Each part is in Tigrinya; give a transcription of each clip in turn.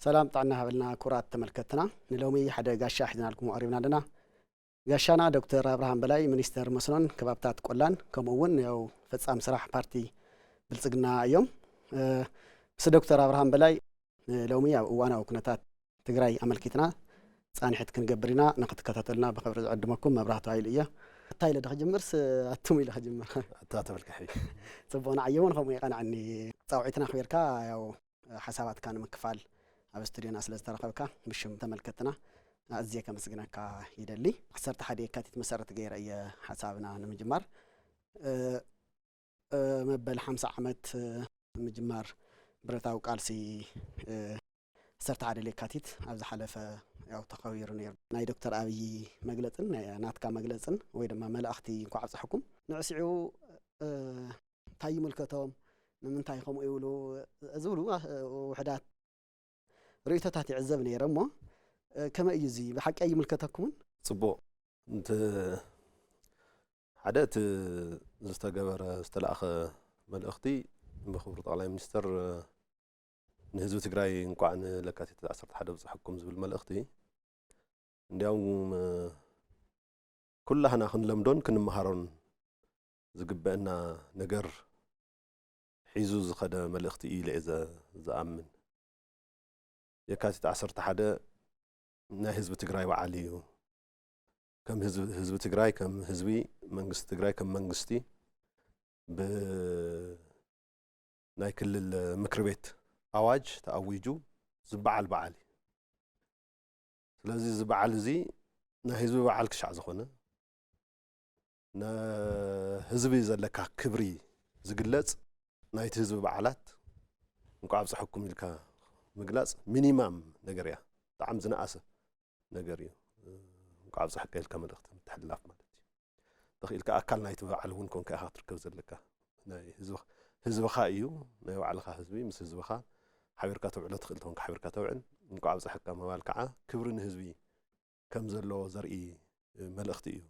ሰላም ጥዕና ሃበልና ክቡራት ተመልከትና። ንሎሚ ሓደ ጋሻ ሒዝናልኩም ቀሪብና ኣለና። ጋሻና ዶክተር ኣብርሃም በላይ፣ ሚኒስተር መስኖን ከባብታት ቆላን፣ ከምኡ እውን ያው ፈጻሚ ስራሕ ፓርቲ ብልጽግና እዮም። እ፣ ምስ ዶክተር ኣብርሃም በላይ፣ እ፣ ሎሚ ኣብ እዋናዊ ኩነታት ትግራይ ኣመልኪትና ጻንሒት ክንገብር ኢና። ንክትከታተሉና ብኽብሪ ዝዕድመኩም መብራህቱ ሃይሉ እየ። እንታይ ኢለ ዶ ክጅምርስ፣ ኣቱም ኢለ ክጅምር። ኣታ ተበልካ ሕይ። ጽቡቕ፣ ንዓይ እውን ከምኡ ይቐንዐኒ። ጻውዒትና ኣኽቢርካ ያው ሓሳባትካ ንምክፋል ኣብ ስቱድዮና ስለ ዝተረኸብካ ብሽም ተመልከትና ኣዝየ ከመስግነካ ይደሊ። ዓሰርተ ሓደ የካቲት መሰረት ገይረ እየ ሓሳብና ንምጅማር። እ፣ እ፣ መበል ሓምሳ ዓመት፣ እ፣ ምጅማር ብረታዊ ቃልሲ፣ እ፣ ዓሰርተ ሓደ ለካቲት ኣብ ዝሓለፈ ያው ተኸቢሩ ነይሩ። ናይ ዶክተር ኣብይ መግለጽን ናይ ናትካ መግለጽን ወይ ድማ መልእኽቲ እንኳዕ ኣብፀሐኩም። ንዕሲዑ፣ እ፣ እንታይ ይምልከቶም፣ ንምንታይ ከምኡ ይብሉ ዝብሉ፣ እ፣ ውሕዳት ርእይቶታት ይዕዘብ ነይረ እሞ፣ እ፣ ከመይ እዩ እዚ ብሓቂ ኣይምልከተኩምን? ጽቡቕ። እንተ ሓደ እቲ ዝተገበረ፣ ዝተላእኸ መልእኽቲ ብክቡር ጠቕላይ ሚኒስትር፣ እ፣ ንህዝቢ ትግራይ እንኳዕ ንለካቲት ዓሰርተ ሓደ በጻሕኩም ዝብል መልእኽቲ፣ እንዲያውም፣ እ፣ ኩላህና ክንለምዶን ክንመሃሮን ዝግበአና ነገር ሒዙ ዝኸደ መልእኽቲ እዩ ኢለ እየ ዘ-፣ ዝኣምን። የካቲት ዓሰርተ ሓደ ናይ ህዝቢ ትግራይ በዓል እዩ። ከም ህዝቢ፣ ህዝቢ ትግራይ ከም ህዝቢ፣ መንግስቲ ትግራይ ከም መንግስቲ፣ ብ-፣ ናይ ክልል ምክር ቤት ኣዋጅ ተኣዊጁ ዝበዓል በዓል እዩ። ስለዚ እዚ በዓል እዚ ናይ ህዝቢ በዓል ክሻዕ ዝኾነ፣ ንህዝቢ ዘለካ ክብሪ ዝግለጽ፣ ናይቲ ህዝቢ በዓላት እንኳዕ ኣብፀሐኩም ኢልካ ምግላጽ ሚኒማም ነገር እያ። ብጣዕሚ ዝነኣሰ ነገር እዩ። እንኳዕ ኣብፀሐካ ኢልካ መልእኽቲ ምትሕልላፍ ማለት እዩ። ተኽኢልካ ኣካል ናይቲ በዓል እውን ኮንካ ኢኻ ክትርከብ ዘለካ። ናይ ህዝብኻ፣ ህዝብኻ እዩ፣ ናይ ባዕልኻ ህዝቢ ምስ ህዝብኻ ሓቢርካ ተውዕሎ ትኽእል ተኾንካ ሓቢርካ ተውዕል። እንኳዕ ኣብፀሐካ ምባል ከዓ ክብሪ ንህዝቢ ከም ዘለዎ ዘርኢ መልእኽቲ እዩ።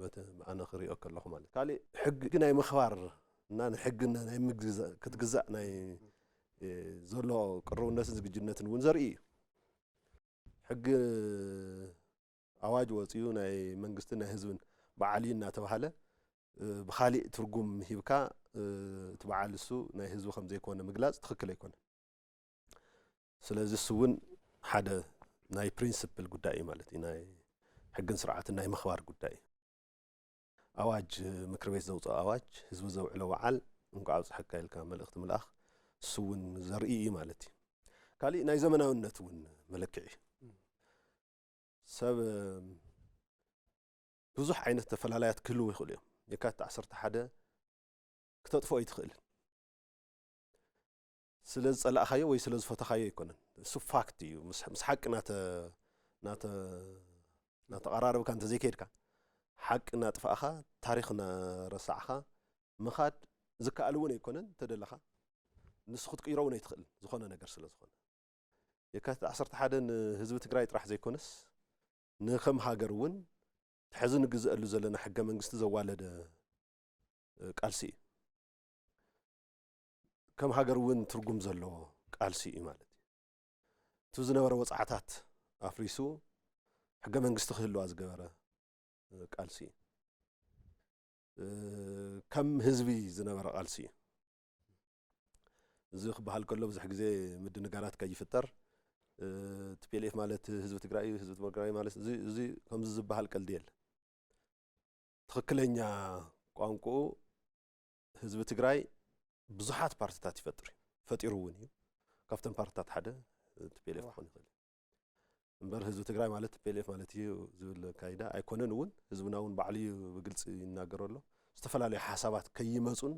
በቲ ኣነ ክሪኦ ከለኹ ማለት። ካሊእ ሕጊ ናይ ምኽባር እና ንሕጊ ናይ ምግዛእ፣ ክትግዛእ ናይ፣ እ፣ ዘሎ ቅርውነትን ዝግጅነትን እውን ዘርኢ እዩ። ሕጊ ኣዋጅ ወፂኡ ናይ መንግስትን ናይ ህዝብን በዓል እዩ እናተባሃለ፣ እ፣ ብኻሊእ ትርጉም ሂብካ፣ እ፣ እቲ በዓል እሱ ናይ ህዝቢ ከም ዘይኮነ ምግላፅ ትኽክል ኣይኮነን። ስለዚ እሱ እውን ሓደ ናይ ፕሪንስፕል ጉዳይ እዩ ማለት እዩ። ናይ ሕግን ስርዓትን ናይ ምኽባር ጉዳይ እዩ። ኣዋጅ፣ ምክር ቤት ዘውፅኦ ኣዋጅ፣ ህዝቢ ዘውዕሎ በዓል እንኳዕ ኣብፀሐካ ኢልካ መልእኽቲ ምልኣኽ እሱ እውን ዘርኢ እዩ ማለት እዩ። ካሊእ ናይ ዘመናውነት እውን መለክዒ እዩ። ሰብ ብዙሕ ዓይነት ተፈላለያት ክህልዉ ይኽእሉ እዮም። የካቲት ዓሰርተ ሓደ ክተጥፍኦ ኣይትኽእልን። ስለ ዝጸላእኻዮ ወይ ስለ ዝፈተኻዮ ኣይኮነን። እሱ ፋክት እዩ። ምስ፣ ምስ ሓቂ ናተ-፣ ናተ-፣ ናተቐራረብካ እንተዘይከይድካ፣ ሓቂ እናጥፋእኻ፣ ታሪኽ እናረሳዕኻ ምኻድ ዝከኣል እውን ኣይኮነን። እንተደለኻ ንሱ ክትቅይሮ እውን ኣይትኽእልን፣ ዝኾነ ነገር ስለ ዝኾነ። የካቲት ዓሰርተ ሓደ ንህዝቢ ትግራይ ጥራሕ ዘይኮነስ፣ ንከም ሃገር እውን እቲ ሕዚ ንግዘአሉ ዘለና ሕገ መንግስቲ ዘዋለደ፣ እ፣ ቃልሲ እዩ። ከም ሃገር እውን ትርጉም ዘለዎ ቃልሲ እዩ ማለት እዩ። እቲ ዝነበረ ወፅዓታት ኣፍሪሱ ሕገ መንግስቲ ክህልዋ ዝገበረ፣ እ፣ ቃልሲ እዩ። እ፣ ከም ህዝቢ ዝነበረ ቃልሲ እዩ። እዚ ክበሃል ከሎ ብዙሕ ግዜ ምድንጋራት ከይፍጠር፣ እ፣ ቲ ፒ ኤል ኤፍ ማለት ህዝቢ ትግራይ እዩ፣ ህዝቢ ትግራይ ማለት እዚ፣ እዚ ከምዚ ዝበሃል ቀልዲ የለን። ትኽክለኛ ቋንቋኡ ህዝቢ ትግራይ ብዙሓት ፓርትታት ይፈጥር እዩ፣ ፈጢሩ እውን እዩ። ካብተን ፓርትታት ሓደ ቲ ፒ ኤል ኤፍ ክኾን ይኽእል እዩ። እምበር ህዝቢ ትግራይ ማለት ቲ ፒ ኤል ኤፍ ማለት እዩ ዝብል ኣካይዳ ኣይኮነን። እውን ህዝብና እውን ባዕሉ እዩ ብግልፂ ይናገሮ ኣሎ። ዝተፈላለዩ ሓሳባት ከይመፁን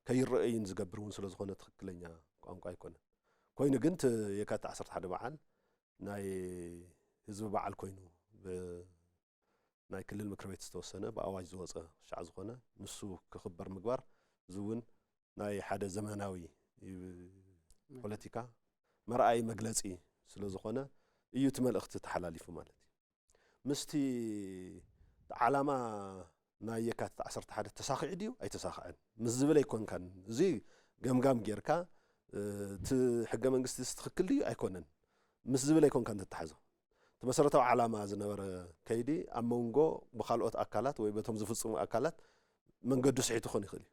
ከይረኣዩን ዝገብር እውን ስለ ዝኾነ ትኽክለኛ ቋንቋ ኣይኮነን። ኮይኑ ግን እቲ የካቲት ዓሰርተ ሓደ በዓል ናይ ህዝቢ በዓል ኮይኑ ብ-፣ ናይ ክልል ምክር ቤት ዝተወሰነ ብኣዋጅ ዝወፀ ክሻዕ ዝኾነ ንሱ ክኽበር ምግባር፣ እዚ እውን ናይ ሓደ ዘመናዊ ፖለቲካ መርኣዪ መግለፂ ስለ ዝኾነ እዩ እቲ መልእኽቲ ተሓላሊፉ ማለት እዩ። ምስቲ ዓላማ ናይ የካቲት ዓሰርተ ሓደ ተሳኺዑ ድዩ ኣይተሳኽዐን ምስ ዝብል ኣይኮንካን። እዚ ገምጋም ጌርካ፣ እ፣ እቲ ሕገ መንግስቲ ትኽክል ድዩ ኣይኮነን፣ ምስ ዝብል ኣይኮንካ እንተተሓዞ። እቲ መሰረታዊ ዓላማ ዝነበረ ከይዲ ኣብ መንጎ ብካልኦት ኣካላት ወይ በቶም ዝፍጽሙ ኣካላት መንገዱ ስሒቱ ክኾን ይኽእል እዩ።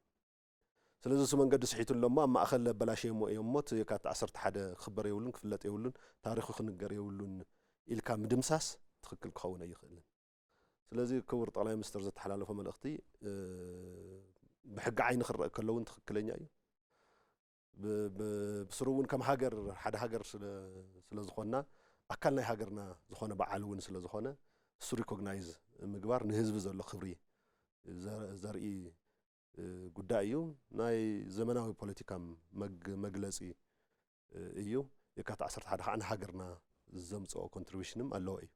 ስለዚ እሱ መንገዲ ስሒቱ ኣሎ እሞ ኣብ ማእኸል ኣበላሽዮሞ እዮም እሞ እቲ የካቲት ዓሰርተ ሓደ ክኽበር የብሉን፣ ክፍለጥ የብሉን፣ ታሪኹ ክንገር የብሉን ኢልካ ምድምሳስ ትኽክል ክኸውን ኣይኽእልን። ስለዚ ክቡር ጠቕላይ ሚኒስትር ዘተሓላለፎ መልእኽቲ፣ እ፣ ብሕጊ ዓይኒ ክረአ ከሎ እውን ትኽክለኛ እዩ። ብ-፣ ብ-፣ ብስሩ እውን ከም ሃገር፣ ሓደ ሃገር ስለ፣ ስለ ዝኾንና፣ ኣካል ናይ ሃገርና ዝኾነ በዓል እውን ስለ ዝኾነ፣ እሱ ሪኮግናይዝ ምግባር ንህዝቢ ዘሎ ክብሪ ዘ-፣ ዘርኢ፣ እ፣ ጉዳይ እዩ። ናይ ዘመናዊ ፖለቲካ መግ-፣ መግለጺ፣ እ፣ እዩ። የካቲት ዓሰርተ ሓደ ከዓ ንሃገርና ዘምጽኦ ኮንትሪቢሽንም ኣለዎ እዩ።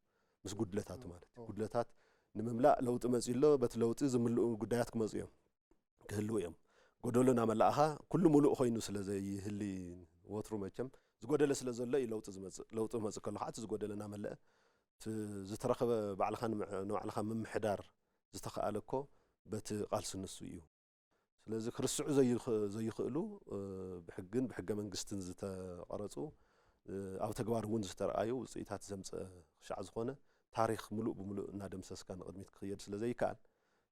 ምስ ጉድለታቱ ማለት እዩ። ኦ። ጉድለታት ንምምላእ ለውጢ መጺኡ ኣሎ። በቲ ለውጢ ዝምልኡ ጉዳያት ክመጹ እዮም፣ ክህልዉ እዮም። ጎደሎ እናመላእኻ ኩሉ ሙሉእ ኮይኑ ስለ ዘይህሊ፣ ወትሩ መቸም ዝጎደለ ስለ ዘሎ እዩ ለውጢ ዝመጽእ። ለውጢ ክመጽእ ከሎ ከዓ እቲ ዝጎደለ እናመለአ፣ እቲ ዝተረኸበ ባዕልኻ ንምዕ-፣ ንባዕልኻ ምምሕዳር ዝተኸኣለ እኮ በቲ ቃልሲ ንሱ እዩ። ስለዚ ክርስዑ ዘይኽ-፣ ዘይኽእሉ፣ እ፣ ብሕግን ብሕገ መንግስትን ዝተቐረጹ፣ እ፣ ኣብ ተግባር እውን ዝተረኣዩ ውጽኢታት ዘምጸ ክሻዕ ዝኾነ ታሪኽ ምሉእ ብምሉእ እናደምሰስካ ንቕድሚት ክኽየድ ስለ ዘይከኣል፣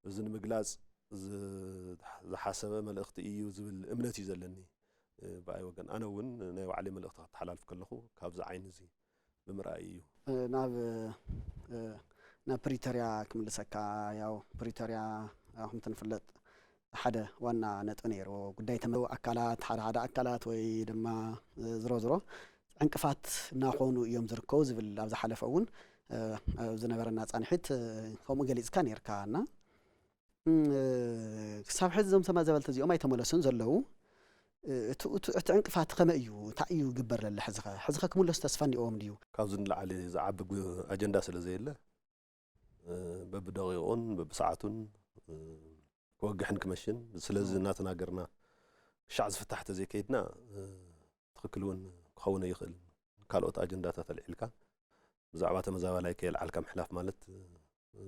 እዚ ንምግላጽ ዝ-፣ ዝሓሰበ መልእኽቲ እዩ ዝብል እምነት እዩ ዘለኒ፣ እ፣ ብኣይ ወገን። ኣነ እውን ናይ ባዕለይ መልእኽቲ ከተሓላልፍ ከለኹ ካብዚ ዓይኒ እዚ ብምርኣይ እዩ። እ፣ ናብ፣ እ፣ ናብ ፕሪቶርያ ክምልሰካ። ያው ፕሪቶርያ፣ እ፣ ከምቲ ንፍለጥ ሓደ ዋና ነጥቢ ነይርዎ። ጉዳይ ተመ-፣ ኣካላት፣ ሓደ ሓደ ኣካላት ወይ ድማ፣ እ፣ ዝሮ ዝሮ ዕንቅፋት እናኾኑ እዮም ዝርከቡ ዝብል ኣብ ዝሓለፈ እውን፣ እ፣ ኣብ ዝነበረና ጻንሒት፣ እ፣ ከምኡ ገሊጽካ ነይርካ እና፣ እም፣ እ፣ ክሳብ ሕዚ እዞም ተመዛበልቲ እዚኦም ኣይተመለሱን ዘለዉ። እ፣ እቲ፣ እቲ፣ እቲ ዕንቅፋት ከመይ እዩ? እንታይ እዩ ይግበር ለለ ሕዚ ኸ? ሕዚ ኸ ክምለሱ ተስፋ እኒኦዎም ድዩ? ካብዚ ንላዕሊ ዝዓቢ ጉ-፣ ኣጀንዳ ስለ ዘየለ፣ እ፣ በብደቂቑን በብሰዓቱን፣ እ፣ ክወግሕን ክመሽን፣ ስለዚ ኦ። እናተናገርና ክሻዕ ዝፍታሕ ተዘይከይድና፣ እ፣ ትኽክል እውን ክኸውን ኣይኽእልን። ካልኦት ኣጀንዳታት ኣልዒልካ ብዛዕባ ተመዛባላይ ከየልዓልካ ምሕላፍ ማለት፣ እ፣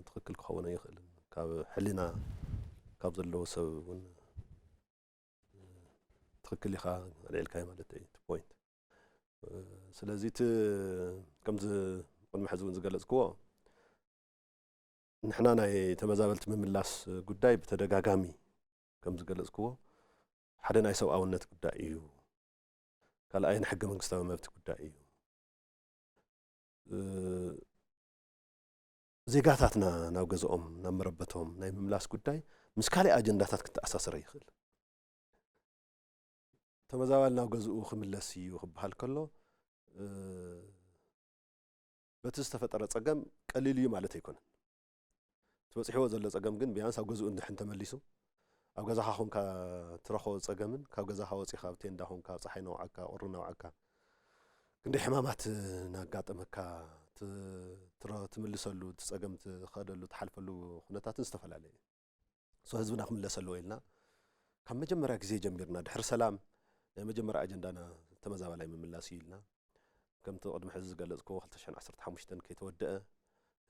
ትኽክል ክኸውን ኣይኽእልን። ካብ ሕሊና ካብ ዘለዎ ሰብ እውን፣ እ፣ ትኽክል ኢኻ ኣልዒልካዮ ማለት እዩ፣ እቲ ፖይንት። እ፣ ስለዚ እቲ ከምዚ ቅድሚ ሕዚ እውን ዝገለጽክዎ፣ ንሕና ናይ ተመዛበልቲ ምምላስ ጉዳይ ብተደጋጋሚ ከም ዝገለጽክዎ፣ ሓደ ናይ ሰብኣውነት ጉዳይ እዩ። ካልኣይ ናይ ሕገ መንግስታዊ መብት ጉዳይ እዩ። እ፣ ዜጋታትና ናብ ገዝኦም፣ ናብ መረበቶም ናይ ምምላስ ጉዳይ ምስ ካልእ ኣጀንዳታት ክተኣሳሰር ይኽእል። ተመዛባሊ ናብ ገዝኡ ክምለስ እዩ ክበሃል ከሎ፣ እ፣ በቲ ዝተፈጠረ ጸገም ቀሊል እዩ ማለት ኣይኮነን። እቲ በጺሕዎ ዘሎ ጸገም ግን ቢያንስ ኣብ ገዝኡ እንድሕን ተመሊሱ፣ ኣብ ገዛኻ ኮንካ ትረኽቦ ጸገምን ካብ ገዛኻ ወጺኻ ኣብ ቴንዳ ኮንካ ኣብ ጸሓይ ነውዓካ፣ ቁሪ ነውዓካ፣ ክንደይ ሕማማት እናጋጠመካ ት-፣ ትረ-፣ ትምልሰሉ፣ እቲ ጸገም ትኸደሉ፣ ትሓልፈሉ ኩነታትን ዝተፈላለየ እዩ። ሶ ህዝብና ክምለስ ኣለዎ ኢልና ካብ መጀመርያ ግዜ ጀሚርና፣ ድሕሪ ሰላም ናይ መጀመርያ ኣጀንዳና ተመዛባላይ ምምላስ እዩ ኢልና። ከምቲ ቅድሚ ሕዚ ዝገለጽክዎ ክልተ ሽሕን ዓሰርተ ሓሙሽተን ከይተወደአ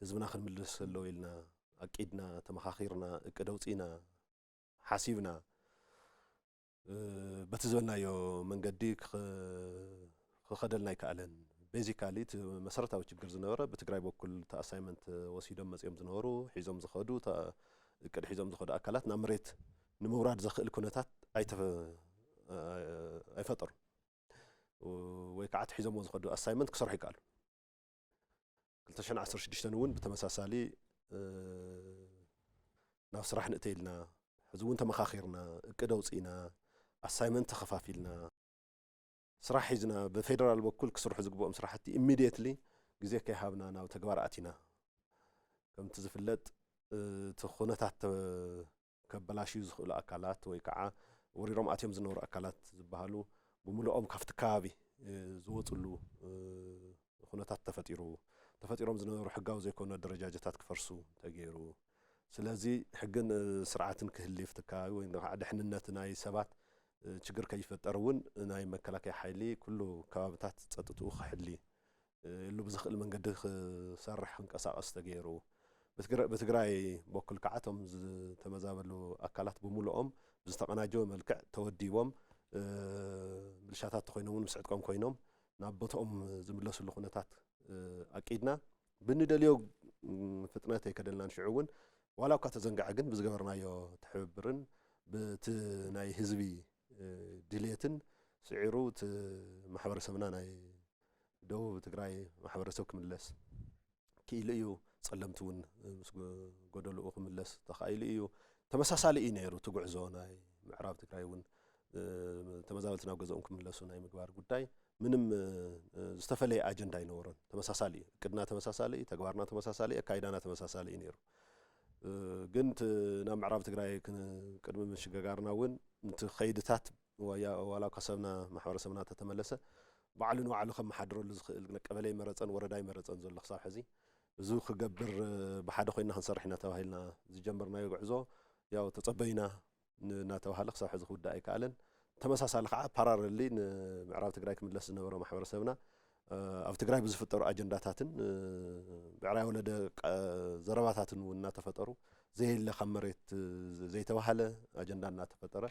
ህዝብና ክንምልስ ኣለዎ ኢልና ኣቂድና፣ ተመኻኺርና፣ እቅድ ኣውጺእና፣ ሓሲብና፣ እ፣ በቲ ዝበልናዮ መንገዲ ክኸ-፣ ክኸደልና ኣይከኣለን። ቤዚካሊ እቲ መሰረታዊ ችግር ዝነበረ ብትግራይ በኩል እቲ ኣሳይመንት ወሲዶም መጺኦም ዝነበሩ፣ ሒዞም ዝኸዱ፣ እታ እቅድ ሒዞም ዝኸዱ ኣካላት ናብ መሬት ንምውራድ ዘኽእል ኩነታት ኣይተፈ-፣ ኣይፈጠሩን። ወይ ከዓ እቲ ሒዞምዎ ዝኸዱ ኣሳይመንት ክሰርሑ ይከኣሉ። ክልተ ሽሕን ዓሰርተ ሽዱሽተን እውን ብተመሳሳሊ፣ እ፣ ናብ ስራሕ ንእተ ኢልና፣ ሕዚ እውን ተመኻኺርና፣ እቅድ ኣውፂእና፣ ኣሳይመንት ተኸፋፊልና፣ ስራሕ ሒዝና፣ ብፌደራል በኩል ክስርሑ ዝግብኦም ስራሕቲ ኢሚድየትሊ ግዜ ከይሃብና ናብ ተግባር ኣቲና። ከምቲ ዝፍለጥ፣ እ፣ እቲ ኩነታት ተ-፣ ከበላሽዩ ዝኽእሉ ኣካላት ወይ ከዓ ወሪሮም ኣትዮም ዝነበሩ ኣካላት ዝበሃሉ ብምልኦም ካብቲ ከባቢ፣ እ፣ ዝወፅሉ፣ እ፣ ኩነታት ተፈጢሩ፣ ተፈጢሮም ዝነበሩ ሕጋዊ ዘይኮኑ ኣደረጃጀታት ክፈርሱ ተገይሩ። ስለዚ ሕግን፣ እ፣ ስርዓትን ክህሊ ኣብቲ ከባቢ ወይ ከዓ ድሕንነት ናይ ሰባት፣ እ፣ ችግር ከይፈጠር እውን ናይ መከላከያ ሓይሊ ኩሉ ከባብታት ፀጥትኡ ክሕሊ፣ እ፣ ኢሉ ብዝኽእል መንገዲ ክሰርሕ ክንቀሳቐስ ተገይሩ። ብትግረ-፣ ብትግራይ በኩል ከዓ እቶም ዝተመዛበሉ ኣካላት ብምልኦም ብዝተቐናጀወ መልክዕ ተወዲቦም፣ እ፣ ምልሻታት ተኾይኖም እውን ምስ ዕጥቆም ኮይኖም ናብ ቦታኦም ዝምለስሉ ኩነታት ኣቂድና ብንደልዮ ፍጥነት ኣይከደልናን። ሽዑ እውን ዋላ እኳ ተዘንግዐ ግን ብዝገበርናዮ ትሕብብርን ብቲ ናይ ህዝቢ ድልየትን ስዒሩ እቲ ማሕበረሰብና ናይ ደቡብ ትግራይ ማሕበረሰብ ክምለስ ክኢሉ እዩ። ጸለምቲ እውን ምስ ጎደልኡ ክምለስ ተኻኢሉ እዩ። ተመሳሳሊ እዩ ነይሩ እቲ ጉዕዞ ናይ ምዕራብ ትግራይ እውን ተመዛበልቲ ናብ ገዛኦም ክምለሱ ናይ ምግባር ጉዳይ ምንም ዝተፈለየ ኣጀንዳ ኣይነበሮን። ተመሳሳሊ እዩ። እቅድና ተመሳሳሊ እዩ። ተግባርና ተመሳሳሊ እዩ። ኣካይዳና ተመሳሳሊ እዩ ነይሩ። ግን ናብ ምዕራብ ትግራይ ቅድሚ ምሽግጋርና እውን እቲ ከይድታት ዋላ እኳ ሰብና ማሕበረሰብና ተተመለሰ ባዕሉ ንባዕሉ ከመሓድረሉ ዝኽእል ቀበሌ መረፀን ወረዳ ይመረፀን ዘሎ ክሳብ ሕዚ እዚ ክገብር ብሓደ ኮይና ክንሰርሕ ኢና ተባሂልና ዝጀመርናዮ ጉዕዞ ያው ተፀበዩና እናተባሃለ ክሳብ ሕዚ ክውዳእ ኣይከኣለን። ተመሳሳሊ ከዓ ፓራረሊ ንምዕራብ ትግራይ ክምለስ ዝነበረ ማሕበረሰብና ኣብ ትግራይ ብዝፍጠሩ ኣጀንዳታትን ብዕራይ ወለደ ዘረባታትን እውን እናተፈጠሩ ዘየለ ካብ መሬት ዘይተባሃለ ኣጀንዳ እናተፈጠረ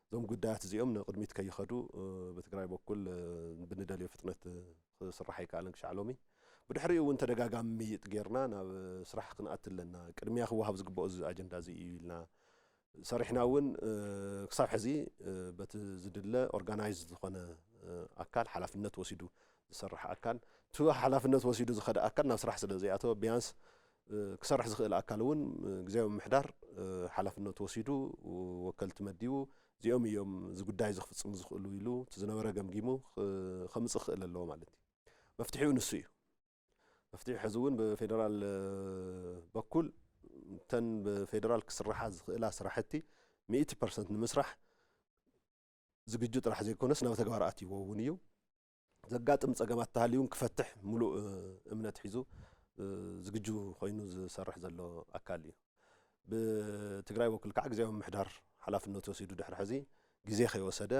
እዞም ጉዳያት እዚኦም ንቕድሚት ከይኸዱ ብትግራይ በኩል ብንደልዮ ፍጥነት ክስራሕ ኣይከኣለን ክሻዕ ሎሚ። ብድሕሪኡ እውን ተደጋጋሚ ምይጥ ጌርና ናብ ስራሕ ክንኣቲ ኣለና። ቅድሚያ ክወሃብ ዝግብኦ እዚ ኣጀንዳ እዚ እዩ ኢልና ሰሪሕና እውን ክሳብ ሕዚ በቲ ዝድለ ኦርጋናይዝ ዝኾነ ኣካል ሓላፍነት ወሲዱ ዝሰርሕ ኣካል እቲ ሓላፍነት ወሲዱ ዝኸደ ኣካል ናብ ስራሕ ስለ ዘይኣተወ ቢያንስ ክሰርሕ ዝኽእል ኣካል እውን ግዜያዊ ምምሕዳር ሓላፍነት ወሲዱ ወከልቲ መዲቡ እዚኦም እዮም እዚ ጉዳይ እዚ ክፍፅሙ ዝኽእሉ ኢሉ እቲ ዝነበረ ገምጊሙ ከምፅእ ክኽእል ኣለዎ ማለት እዩ። መፍትሒኡ ንሱ እዩ። መፍትሒ ሕዚ እውን ብፌደራል በኩል እተን ብፌደራል ክስርሓ ዝኽእላ ስራሕቲ ሚእቲ ፐርሰንት ንምስራሕ ዝግጁ ጥራሕ ዘይኮነስ ናብ ተግባር ኣትይዎ እውን እዩ። ዘጋጥም ፀገማት ተሃልዩ እውን ክፈትሕ ሙሉእ እምነት ሒዙ ዝግጁ ኮይኑ ዝሰርሕ ዘሎ ኣካል እዩ። ብትግራይ በኩል ከዓ ግዜያዊ ምምሕዳር ሓላፍነቱ ወሲዱ ድሕሪ ሕዚ ግዜ ከይወሰደ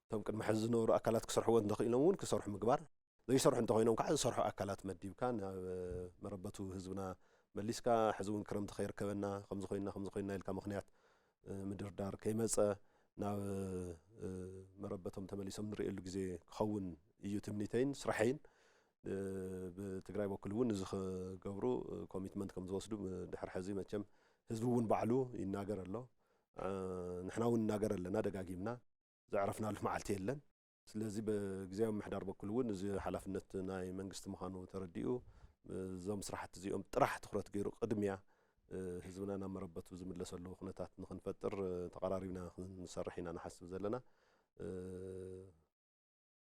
እቶም ቅድሚ ሕዚ ዝነበሩ ኣካላት ክሰርሕዎ እንተኽኢሎም እውን ክሰርሑ ምግባር ዘይሰርሑ እንተኾይኖም ከዓ ዝሰርሑ ኣካላት መዲብካ ናብ መረበቱ ህዝብና መሊስካ ሕዚ እውን ክረምቲ ከይርከበና ከምዚ ኮይና ከምዚ ኮይና ኢልካ ምኽንያት ምድርዳር ከይመፀ ናብ መረበቶም ተመሊሶም ንርእየሉ ግዜ ክኸውን እዩ ትምኒተይን ስራሐይን። ብትግራይ በኩል እውን እዚ ክገብሩ ኮሚትመንት ከም ዝወስዱ ድሕሪ ሕዚ መቸም ህዝቢ እውን ባዕሉ ይናገር ኣሎ። ንሕና እውን ንናገር ኣለና ደጋጊምና ዘዕረፍናሉ መዓልቲ የለን። ስለዚ ብግዜያዊ ምሕዳር በኩል እውን እዚ ሓላፍነት ናይ መንግስቲ ምዃኑ ተረዲኡ እዞም ስራሕቲ እዚኦም ጥራሕ ትኩረት ገይሩ ቅድሚያ ህዝብና ናብ መረበቱ ዝምለሰሉ ኩነታት ንክንፈጥር ተቐራሪብና ክንሰርሕ ኢና ንሓስብ ዘለና።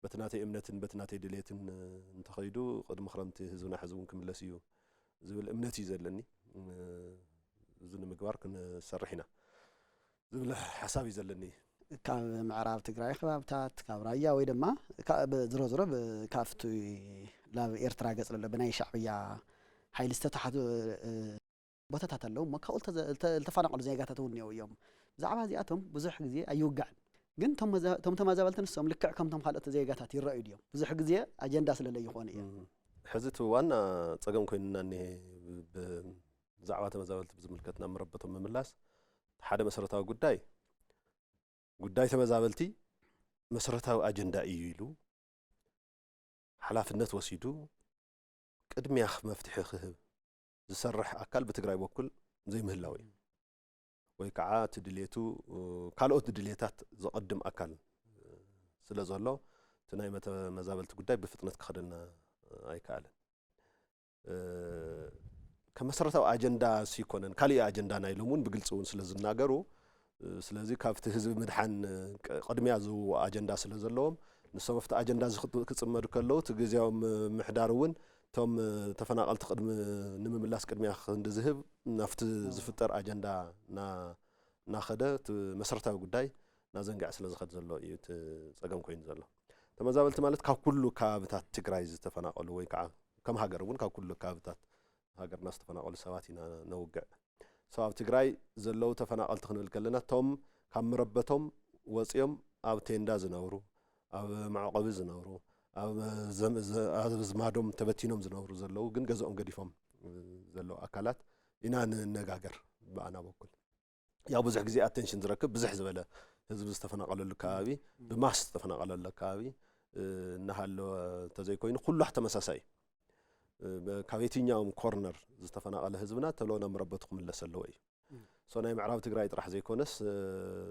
በቲ ናተይ እምነትን በቲ ናተይ ድሌትን እንተኸይዱ ቅድሚ ክረምቲ ህዝብና ሕዚ እውን ክምለስ እዩ ዝብል እምነት እዩ ዘለኒ። እዚ ንምግባር ክንሰርሕ ኢና ዝብል ሓሳብ እዩ ዘለኒ። ካብ ምዕራብ ትግራይ ከባብታት ካብ ራያ ወይ ድማ ዝሮ ዝሮ ካብቲ ናብ ኤርትራ ገፅ ዘሎ ብናይ ሻዕብያ ሓይሊ ዝተታሓዙ ቦታታት ኣለዉ እሞ ካብኡ ዝተፈናቀሉ ዜጋታት እውን እኒው እዮም። ብዛዕባ እዚኣቶም ብዙሕ ግዜ ኣይውጋዕን። ግን እቶም ተመዛበልቲ ንሶም ልክዕ ከምቶም ካልኦት ዜጋታት ይረኣዩ ድዮም? ብዙሕ ግዜ ኣጀንዳ ስለ ለይኾኑ እዮም። ሕዚ እቲ ዋና ፀገም ኮይኑና እኒሄ ብዛዕባ ተመዛበልቲ ብዝምልከት ናብ መረበቶም ምምላስ ሓደ መሰረታዊ ጉዳይ ጉዳይ ተመዛበልቲ መሰረታዊ ኣጀንዳ እዩ ኢሉ ሓላፍነት ወሲዱ ቅድሚያ መፍትሒ ክህብ ዝሰርሕ ኣካል ብትግራይ በኩል ዘይምህላው እዩ። ወይ ከዓ እቲ ድሌቱ ካልኦት ድሌታት ዘቐድም ኣካል ስለ ዘሎ እቲ ናይ መዛበልቲ ጉዳይ ብፍጥነት ክኸደልና ኣይከኣለን። ከም መሰረታዊ ኣጀንዳ ኣይኮነን፣ ካሊእ ኣጀንዳ ናይ ሎም እውን ብግልፂ እውን ስለ ዝናገሩ ስለዚ ካብቲ ህዝቢ ምድሓን ቅድሚያ ዝህብዎ ኣጀንዳ ስለ ዘለዎም ንሶም ኣብቲ ኣጀንዳ እዚ ክፅመዱ ከለዉ እቲ ግዜያዊ ምምሕዳር እውን እቶም ተፈናቐልቲ ቅድሚ ንምምላስ ቅድሚያ ክንዲ ዝህብ ናብቲ ዝፍጠር ኣጀንዳ እናኸደ እቲ መሰረታዊ ጉዳይ እናዘንግዐ ስለ ዝኸድ ዘሎ እዩ እቲ ፀገም ኮይኑ ዘሎ። ተመዛበልቲ ማለት ካብ ኩሉ ከባብታት ትግራይ ዝተፈናቐሉ ወይ ከዓ ከም ሃገር እውን ካብ ኩሉ ከባብታት ሃገርና ዝተፈናቐሉ ሰባት ኢና ነውግዕ። So ኣብ ትግራይ ዘለዉ ተፈናቐልቲ ክንብል ከለና እቶም ካብ መረበቶም ወፂኦም ኣብ ቴንዳ ዝነብሩ፣ ኣብ መዕቆቢ ዝነብሩ፣ ኣብ ኣዝማዶም ተበቲኖም ዝነብሩ ዘለዉ ግን ገዝኦም ገዲፎም ዘለዉ ኣካላት ኢና ንነጋገር ብኣና በኩል። ያው ብዙሕ ግዜ ኣቴንሽን ዝረክብ ብዝሕ ዝበለ ህዝቢ ዝተፈናቐለሉ ከባቢ ብማስ ዝተፈናቐለሉ ከባቢ እናሃለወ እንተዘይኮይኑ ኩሉ ተመሳሳይ እዩ። ካብ የትኛውም ኮርነር ዝተፈናቐለ ህዝብና ተሎ ናብ መረበቱ ክምለስ ኣለዎ እዩ። ሶ ናይ ምዕራብ ትግራይ ጥራሕ ዘይኮነስ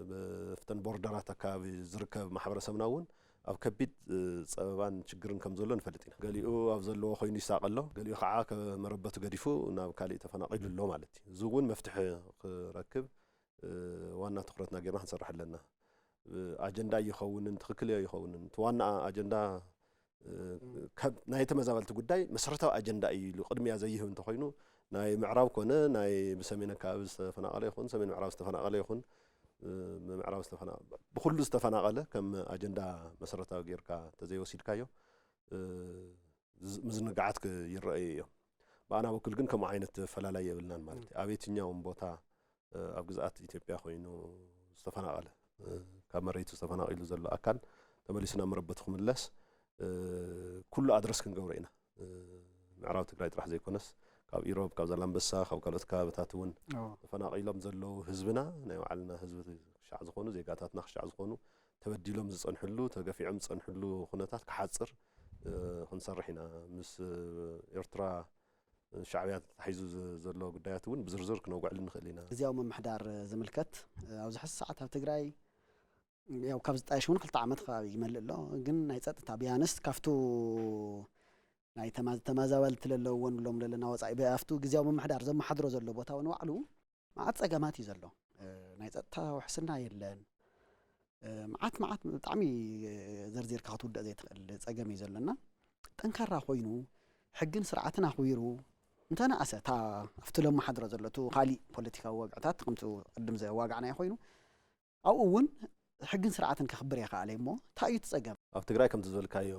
ብፍተን ቦርደራት ኣካባቢ ዝርከብ ማሕበረሰብና እውን ኣብ ከቢድ ፀበባን ችግርን ከም ዘሎ ንፈልጥ ኢና። ገሊኡ ኣብ ዘለዎ ኮይኑ ይሳቐ ኣሎ፣ ገሊኡ ከዓ መረበቱ ገዲፉ ናብ ካሊእ ተፈናቒሉ ኣሎ ማለት እዩ። እዚ እውን መፍትሒ ክረክብ ዋና ትኩረትና ጌርና ክንሰርሕ ኣለና። ኣጀንዳ ይኸውንን ትኽክል ይኸውንን እቲ ዋና ኣጀንዳ ናይ ተመዛበልቲ ጉዳይ መሰረታዊ ኣጀንዳ እዩ ኢሉ ቅድሚያ ዘይህብ እንተኮይኑ ናይ ምዕራብ ኮነ ናይ ብሰሜን ኣካባቢ ዝተፈናቐለ ይኹን ሰሜን ምዕራብ ዝተፈናቐለ ይኹን ብምዕራብ ዝተፈና ብኩሉ ዝተፈናቐለ ከም ኣጀንዳ መሰረታዊ ጌርካ ተዘይወሲድካዮ ምዝንጋዓት ይረኣዩ እዮም። ብኣና በኩል ግን ከምኡ ዓይነት ፈላላይ የብልናን ማለት እዩ። ኣብ የትኛውም ቦታ ኣብ ግዝኣት ኢትዮጵያ ኮይኑ ዝተፈናቐለ ካብ መሬቱ ዝተፈናቒሉ ዘሎ ኣካል ተመሊሱ ናብ መረበቱ ክምለስ ኩሉ ኣድረስ ክንገብሮ ኢና። ምዕራብ ትግራይ ጥራሕ ዘይኮነስ ካብ ኢሮብ፣ ካብ ዛላምበሳ፣ ካብ ካልኦት ከባብታት እውን ተፈናቒሎም ዘለዉ ህዝብና ናይ ባዕልና ህዝቢ ክሻዕ ዝኾኑ ዜጋታትና ክሻዕ ዝኾኑ ተበዲሎም ዝፀንሕሉ ተገፊዖም ዝፀንሕሉ ኩነታት ክሓፅር ክንሰርሕ ኢና። ምስ ኤርትራ ሻዕብያ ተታሒዙ ዘሎ ጉዳያት እውን ብዝርዝር ክነውግዐሉ ንኽእል ኢና። ግዝያዊ ምምሕዳር ዝምልከት ኣብዚ ሕዚ ሰዓት ኣብ ትግራይ ያው ካብ ዝጣየሽ እውን ክልተ ዓመት ከባቢ ይመልእ ኣሎ። ግን ናይ ፀጥታ ቢያንስ ካብቱ ናይ ተማዛበልቲ ለለውዎ ንብሎም ለለና ወፃኢ ኣብቱ ግዝያዊ ምምሕዳር ዘመሓድሮ ዘሎ ቦታ እውን ባዕሉ መዓት ፀገማት እዩ ዘሎ። ናይ ፀጥታ ውሕስና የለን። መዓት መዓት ብጣዕሚ ዘርዚርካ ክትውደእ ዘይትኽእል ፀገም እዩ ዘለና። ጠንካራ ኮይኑ ሕግን ስርዓትን ኣኽቢሩ እንተነኣሰ እታ ኣብቲ ለመሓድሮ ዘሎ እቲ ካሊእ ፖለቲካዊ ወግዕታት ከምቲ ቅድም ዘዋጋዕናዮ ኮይኑ ኣብኡ እውን ሕግን ስርዓትን ከኽብር የኽኣለ እሞ እንታይ እዩ እቲ ፀገም? ኣብ ትግራይ ከምቲ ዝበልካዮ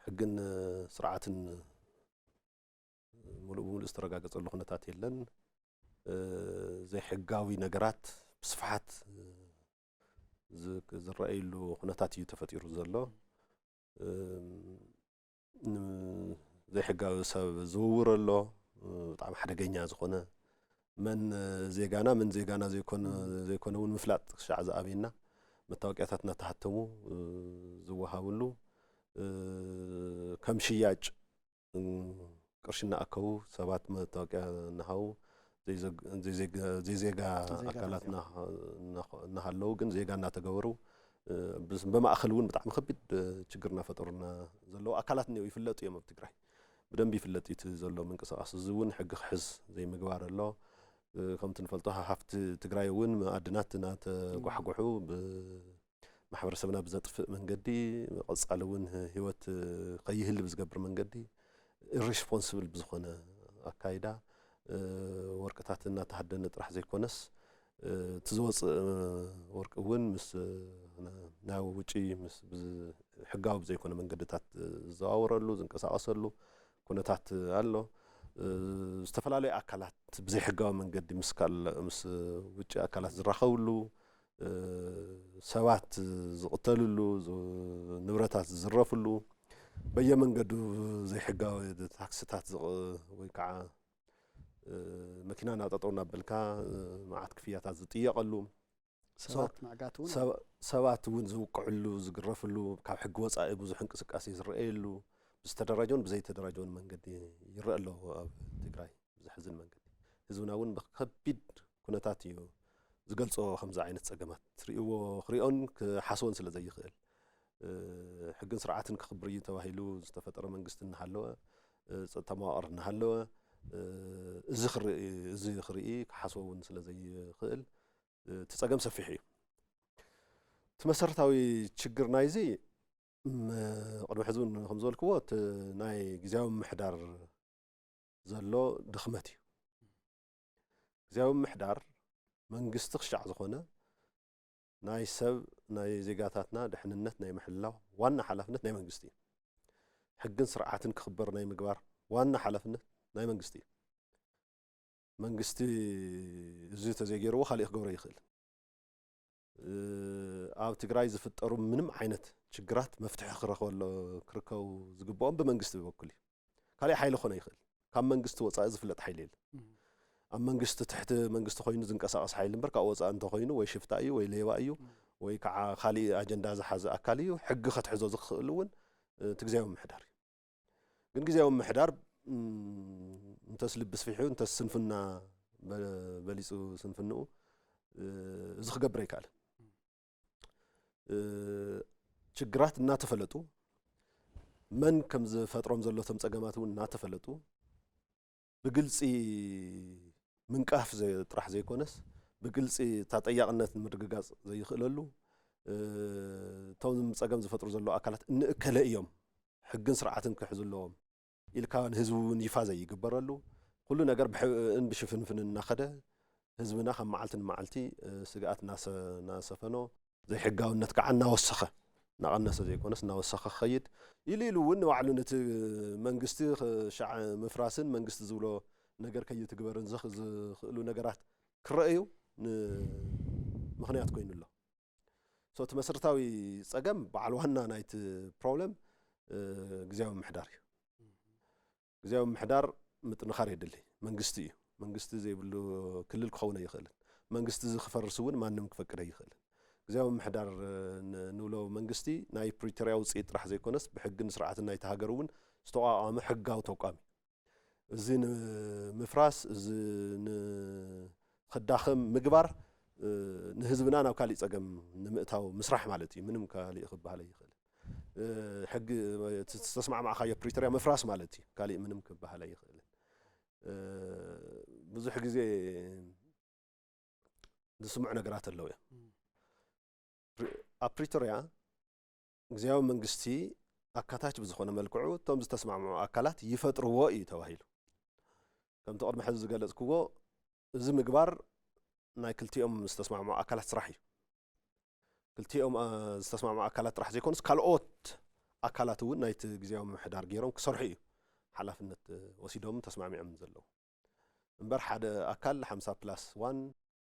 ሕግን ስርዓትን ሙሉእ ብሙሉእ ዝተረጋገፀሉ ኩነታት የለን። ዘይሕጋዊ ነገራት ብስፍሓት ዝረኣየሉ ኩነታት እዩ ተፈጢሩ ዘሎ። ዘይሕጋዊ ሰብ ዝውውር ኣሎ። ብጣዕሚ ሓደገኛ ዝኾነ መን ዜጋና መን ዜጋና ዘይኮነ እውን ምፍላጥ ክሻዕ ዝኣበየና መታወቂያታት እናተሃተሙ ዝወሃብሉ ከም ሽያጭ ቅርሺ እናኣከቡ ሰባት መታወቂያ እናሃቡ ዘይዜጋ ኣካላት እናሃለዉ ግን ዜጋ እናተገበሩ ብማእኸል እውን ብጣዕሚ ከቢድ ችግር እናፈጠሩና ዘለዉ ኣካላት እኒው ይፍለጡ እዮም ኣብ ትግራይ። ብደንብ ይፍለጥ እዩ እቲ ዘሎ ምንቅስቃስ። እዚ እውን ሕጊ ክሕዝ ዘይምግባር ኣሎ። ከምቲ ንፈልጦ ሃፍቲ ትግራይ እውን መኣድናት እናተጓሕጉሑ ማሕበረሰብና ብዘጥፍእ መንገዲ ቀፃሊ እውን ህይወት ከይህል ብዝገብር መንገዲ ኢሪስፖንስብል ብዝኾነ ኣካይዳ ወርቅታት እናተሃደነ ጥራሕ ዘይኮነስ እቲ ዝወፅእ ወርቂ እውን ምስ ናብ ውጪ ምስ ሕጋዊ ብዘይኮነ መንገድታት ዝዘዋወረሉ ዝንቀሳቀሰሉ ኩነታት ኣሎ። ዝተፈላለዩ ኣካላት ብዘይሕጋዊ መንገዲ ምስ ውጪ ኣካላት ዝራኸብሉ ሰባት ዝቕተልሉ፣ ንብረታት ዝዝረፍሉ፣ በየመንገዱ ዘይሕጋዊ ታክስታት ወይ ከዓ መኪና ናብ ጠጠው እናበልካ መዓት ክፍያታት ዝጥየቐሉ፣ ሰባት ምዕጋት እውን ሰባት እውን ዝውቅዕሉ ዝግረፍሉ፣ ካብ ሕጊ ወፃኢ ብዙሕ እንቅስቃሴ ዝረኣየሉ፣ ብዝተደራጀውን ብዘይተደራጀውን መንገዲ ይረአ ኣሎ ኣብ ትግራይ ብዘሕዝን መንገዲ። ህዝብና እውን ብከቢድ ኩነታት እዩ ዝገልፆ ከምዚ ዓይነት ፀገማት ርእይዎ ክሪኦን ክሓስቦን ስለ ዘይኽእል ሕግን ስርዓትን ክኽብር እዩ ተባሂሉ ዝተፈጠረ መንግስቲ እናሃለወ ፀጥታ መዋቕር እናሃለወ እዚ ክርኢ እዚ ክርኢ ክሓስቦ እውን ስለ ዘይኽእል እቲ ፀገም ሰፊሕ እዩ። እቲ መሰረታዊ ችግር ናይዚ ቅድሚ ሕዚ እውን ከም ዝበልክዎ እቲ ናይ ግዝያዊ ምምሕዳር ዘሎ ድኽመት እዩ። ግዝያዊ ምምሕዳር መንግስቲ ክሻዕ ዝኾነ ናይ ሰብ ናይ ዜጋታትና ድሕንነት ናይ ምሕላው ዋና ሓላፍነት ናይ መንግስቲ እዩ። ሕግን ስርዓትን ክኽበር ናይ ምግባር ዋና ሓላፍነት ናይ መንግስቲ እዩ። መንግስቲ እዚ ተዘይገይርዎ ካሊእ ክገብሮ ይኽእል። ኣብ ትግራይ ዝፍጠሩ ምንም ዓይነት ችግራት መፍትሒ ክረኸበሎ ክርከቡ ዝግብኦም ብመንግስቲ በኩል እዩ። ካሊእ ሓይሊ ክኾነ ይኽእል። ካብ መንግስቲ ወፃኢ ዝፍለጥ ሓይሊ የለን። ኣብ መንግስቲ፣ ትሕቲ መንግስቲ ኮይኑ ዝንቀሳቐስ ሓይሊ እምበር፣ ካብኡ ወፃኢ እንተኾይኑ ወይ ሽፍታ እዩ ወይ ሌባ እዩ ወይ ከዓ ካሊእ ኣጀንዳ ዝሓዘ ኣካል እዩ። ሕጊ ከትሕዞ ዝኽእል እውን እቲ ግዜያዊ ምምሕዳር እዩ። ግን ግዜያዊ ምምሕዳር እንተስ ልቢ ስፊሑ እንተስ ስንፍና በሊፁ፣ ስንፍንኡ እዚ ክገብር ኣይከኣልን። ችግራት እናተፈለጡ፣ መን ከም ዝፈጥሮም ዘሎ እቶም ፀገማት እውን እናተፈለጡ፣ ብግልፂ ምንቃፍ ጥራሕ ዘይኮነስ፣ ብግልፂ ተጠያቕነት ንምርግጋፅ ዘይኽእለሉ፣ እቶም ፀገም ዝፈጥሩ ዘለዉ ኣካላት እንእከለ እዮም፣ ሕግን ስርዓትን ክሕዙ ኣለዎም ኢልካ ንህዝቢ እውን ይፋ ዘይግበረሉ፣ ኩሉ ነገር ብሕእን ብሽፍንፍን እናኸደ፣ ህዝብና ካብ መዓልቲ ንመዓልቲ ስግኣት እናሰፈኖ፣ ዘይሕጋውነት ከዓ እናወሰኸ፣ እናቐነሰ ዘይኮነስ እናወሰኸ ክኸይድ፣ ኢሉ ኢሉ እውን ንባዕሉ ነቲ መንግስቲ ሻዕ ምፍራስን መንግስቲ ዝብሎ ነገር ከይትግበርን ዝኽእሉ ነገራት ክረኣዩ ምኽንያት ኮይኑ ኣሎ። እቲ መሰረታዊ ፀገም፣ በዓል ዋና ናይቲ ፕሮብለም ግዜያዊ ምምሕዳር እዩ። ግዜያዊ ምምሕዳር ምጥንኻር የድሊ። መንግስቲ እዩ። መንግስቲ ዘይብሉ ክልል ክኸውን ኣይኽእልን። መንግስቲ እዚ ክፈርስ እውን ማንም ክፈቅድ ኣይኽእልን። ግዜያዊ ምምሕዳር ንብሎ መንግስቲ ናይ ፕሪቶርያ ውፅኢት ጥራሕ ዘይኮነስ፣ ብሕግን ስርዓትን ናይቲ ሃገር እውን ዝተቋቋመ ሕጋዊ ተቋም እዩ። እዚ ንምፍራስ፣ እዚ ንኽዳኸም ምግባር ንህዝብና ናብ ካሊእ ፀገም ንምእታው ምስራሕ ማለት እዩ። ምንም ካሊእ ክበሃል ኣይኽእልን። ሕጊ፣ ዝተስማዕማዕካዮ ፕሪቶርያ ምፍራስ ማለት እዩ። ካሊእ ምንም ክበሃል ኣይኽእልን። ብዙሕ ግዜ ዝስምዑ ነገራት ኣለዉ እዮም። ኣብ ፕሪቶርያ ግዜያዊ መንግስቲ ኣካታች ብዝኾነ መልክዑ እቶም ዝተስማዕምዑ ኣካላት ይፈጥርዎ እዩ ተባሂሉ። ከምቲ ቅድሚ ሕዚ ዝገለፅክዎ፣ እዚ ምግባር ናይ ክልቲኦም ዝተስማዕምዑ ኣካላት ስራሕ እዩ። ክልቲኦም ዝተስማዕምዑ ኣካላት ጥራሕ ዘይኮኑስ፣ ካልኦት ኣካላት እውን ናይቲ ግዜያዊ ምምሕዳር ገይሮም ክሰርሑ እዩ ሓላፍነት ወሲዶም ተስማዕሚዖም ዘለዉ። እምበር ሓደ ኣካል ሓምሳ ፕላስ ዋን፣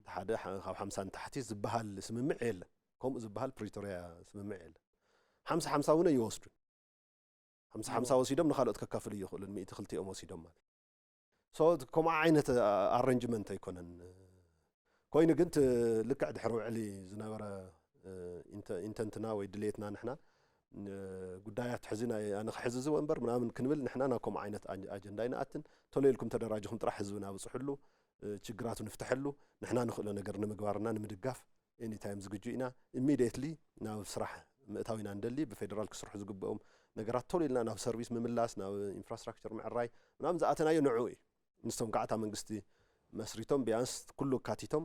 ሓደ ካብ ሓምሳ ንታሕቲ ዝበሃል ስምምዕ የለን። ከምኡ ዝበሃል ፕሪቶርያ ስምምዕ የለን። ሓምሳ ሓምሳ እውን ኣይወስዱን። ሓምሳ ሓምሳ ወሲዶም ንኻልኦት ከካፍሉ ይኽእሉን፣ ሚእቲ ክልቲኦም ወሲዶም ማለት። ከምኡ ዓይነት ኣረንጅመንት ኣይኮነን። ኮይኑ ግን ልክዕ ድሕሪ ውዕሊ ዝነበረ ኢንተንትና ወይ ድሌትና ንሕና ጉዳያት ሕዚ ናይ ኣነ ክሕዝዎ እምበር ምናምን ክንብል፣ ንሕና ናብ ከምኡ ዓይነት ኣጀንዳ ኣይንኣትን። ቶሎ ኢልኩም ተደራጅኹም ጥራሕ ህዝብና ብፅሕሉ፣ ችግራቱ ንፍትሐሉ። ንሕና ንኽእሎ ነገር ንምግባርና ንምድጋፍ ኤኒታይም ዝግጁ ኢና። ኢሚድየትሊ ናብ ስራሕ ምእታው ኢና እንደሊ። ብፌደራል ክስርሑ ዝግብኦም ነገራት ቶሎ ኢልና ናብ ሰርቪስ ምምላስ፣ ናብ ኢንፍራስትራክቸር ምዕራይ ምናምን ዝኣተናዮ ንዕኡ እዩ። ንስቶም ከዓ እታ መንግስቲ መስሪቶም፣ ቢያንስ ኩሉ ኣካቲቶም፣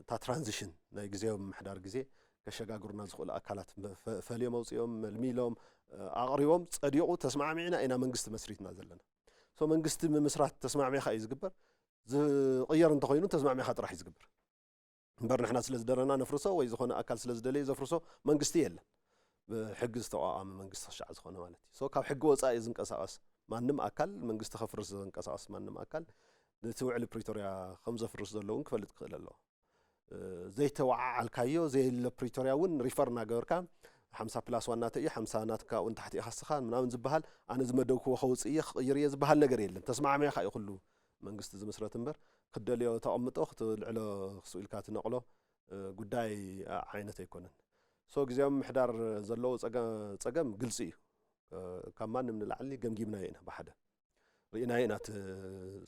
እታ ትራንዚሽን ናይ ግዜያዊ ምምሕዳር ግዜ ከሸጋግሩና ዝኽእሉ ኣካላት ፈልዮም ኣውፅኦም፣ መልሚሎም፣ ኣቕሪቦም፣ ፀዲቑ፣ ተስማዕሚዕና ኢና መንግስቲ መስሪትና ዘለና። መንግስቲ ምምስራት ተስማዕሚዕካ እዩ ዝግበር። ዝቕየር እንተኾይኑ ተስማዕሚዕካ ጥራሕ እዩ ዝግበር። እምበር ንሕና ስለ ዝደለና ነፍርሶ ወይ ዝኾነ ኣካል ስለ ዝደለየ ዘፍርሶ መንግስቲ የለን። ብሕጊ ዝተቋቋመ መንግስቲ ክሻዕ ዝኾነ ማለት እዩ። ካብ ሕጊ ወፃኢ ዝንቀሳቐስ ማንም ኣካል፣ መንግስቲ ከፍርስ ዝንቀሳቐስ ማንም ኣካል፣ ነቲ ውዕሊ ፕሪቶርያ ከም ዘፍርስ ዘሎ እውን ክፈልጥ ክኽእል ኣለዎ። ዘይተወዓዓልካዮ ዘየለ ፕሪቶርያ እውን ሪፈር እናገበርካ ሓምሳ ፕላስ ዋን ናተይ እዩ፣ ሓምሳ ናትካ እውን ታሕቲ ኢኻ ንስኻ ምናምን ዝበሃል፣ ኣነ ዝመደብክዎ ከውፅእ እየ ክቕይር እየ ዝበሃል ነገር የለን። ተስማዕሚዕካ እዩ ኩሉ መንግስቲ ዝምስረት እምበር፣ ክትደልዮ ተቐምጦ፣ ክትልዕሎ ክስኡ ኢልካ ትነቕሎ ጉዳይ ዓይነት ኣይኮነን። ግዜያዊ ምምሕዳር ዘለዎ ፀገም ግልፂ እዩ። ካብ ማንም ንላዕሊ ገምጊምናዮ ኢና። ብሓደ ርኢናዮ ኢና እቲ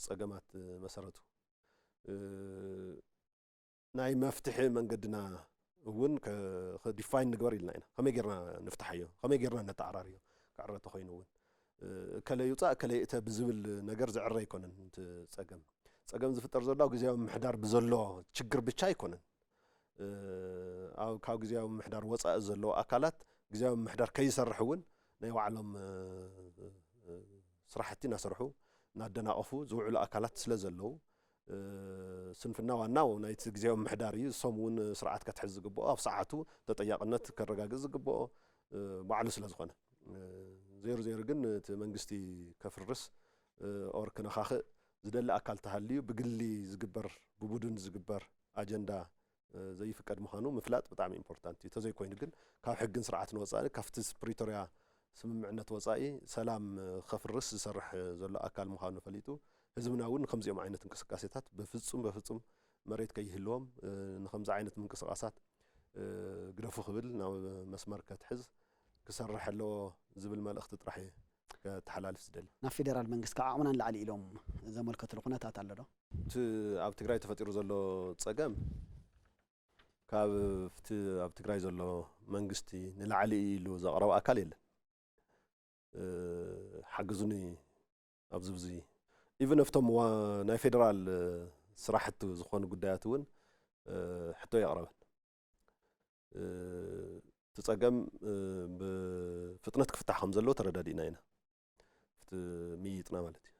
ፀገማት መሰረቱ። ናይ መፍትሒ መንገድና እውን ዲፋይን ንግበር ኢልና ኢና። ከመይ ጌርና ንፍትሓዮ፣ ከመይ ጌርና ነተዓራርዮ ክዕረ ተኾይኑ እውን፣ እከለ ይውፃእ እከለ ይእተ ብዝብል ነገር ዝዕረ ኣይኮነን። እቲ ፀገም ፀገም ዝፍጠር ዘሎ ኣብ ግዜያዊ ምምሕዳር ብዘሎ ችግር ብቻ ኣይኮነን። ኣብ ካብ ግዜያዊ ምምሕዳር ወፃኢ ዘለዉ ኣካላት ግዜያዊ ምምሕዳር ከይሰርሕ እውን ናይ ባዕሎም ስራሕቲ እናሰርሑ እናደናቐፉ ዝውዕሉ ኣካላት ስለ ዘለዉ፣ ስንፍና ዋናው ናይቲ ግዜያዊ ምምሕዳር እዩ። እሶም እውን ስርዓት ከትሕዝ ዝግብኦ፣ ኣብ ሰዓቱ ተጠያቕነት ከረጋግፅ ዝግብኦ ባዕሉ ስለ ዝኾነ፣ ዜሩ ዜሩ ግን እቲ መንግስቲ ከፍርስ ኦር ክነኻኽእ ዝደሊ ኣካል ተሃልዩ ብግሊ ዝግበር፣ ብቡድን ዝግበር ኣጀንዳ ዘይፍቀድ ምዃኑ ምፍላጥ ብጣዕሚ ኢምፖርታንት እዩ። ተዘይኮይኑ ግን ካብ ሕግን ስርዓትን ወፃኢ፣ ካብቲ ፕሪቶርያ ስምምዕነት ወፃኢ ሰላም ከፍርስ ዝሰርሕ ዘሎ ኣካል ምዃኑ ፈሊጡ ህዝብና እውን ከምዚኦም ዓይነት እንቅስቃሴታት በፍጹም በፍጹም መሬት ከይህልዎም፣ እ፣ ንከምዚ ዓይነት ምንቅስቃሳት፣ እ፣ ግደፉ ክብል ናብ መስመር ከትሕዝ ክሰርሕ ኣለዎ ዝብል መልእኽቲ ጥራሕ እየ ከተሓላልፍ ዝደሊ። ናብ ፌደራል መንግስቲ ካብ ዓቕምና ንላዕሊ ኢሎም ዘመልከትሉ ኩነታት ኣሎ ዶ? እቲ ኣብ ትግራይ ተፈጢሩ ዘሎ ጸገም ካብ እቲ ኣብ ትግራይ ዘሎ መንግስቲ ንላዕሊ ኢሉ ዘቕረበ ኣካል የለን። እ፣ ሓግዙኒ ኣብዚ ብዙ ኢቨን ኣብቶም ዋ-፣ ናይ ፌደራል፣ እ፣ ስራሕቲ ዝኾኑ ጉዳያት እውን፣ እ፣ ሕቶ የቕረበን። እ፣ እቲ ጸገም፣ እ፣ ብፍጥነት ክፍታሕ ከም ዘለዎ ተረዳዲእና ኢና። ፍት-፣ ምይይጥና ማለት እዩ።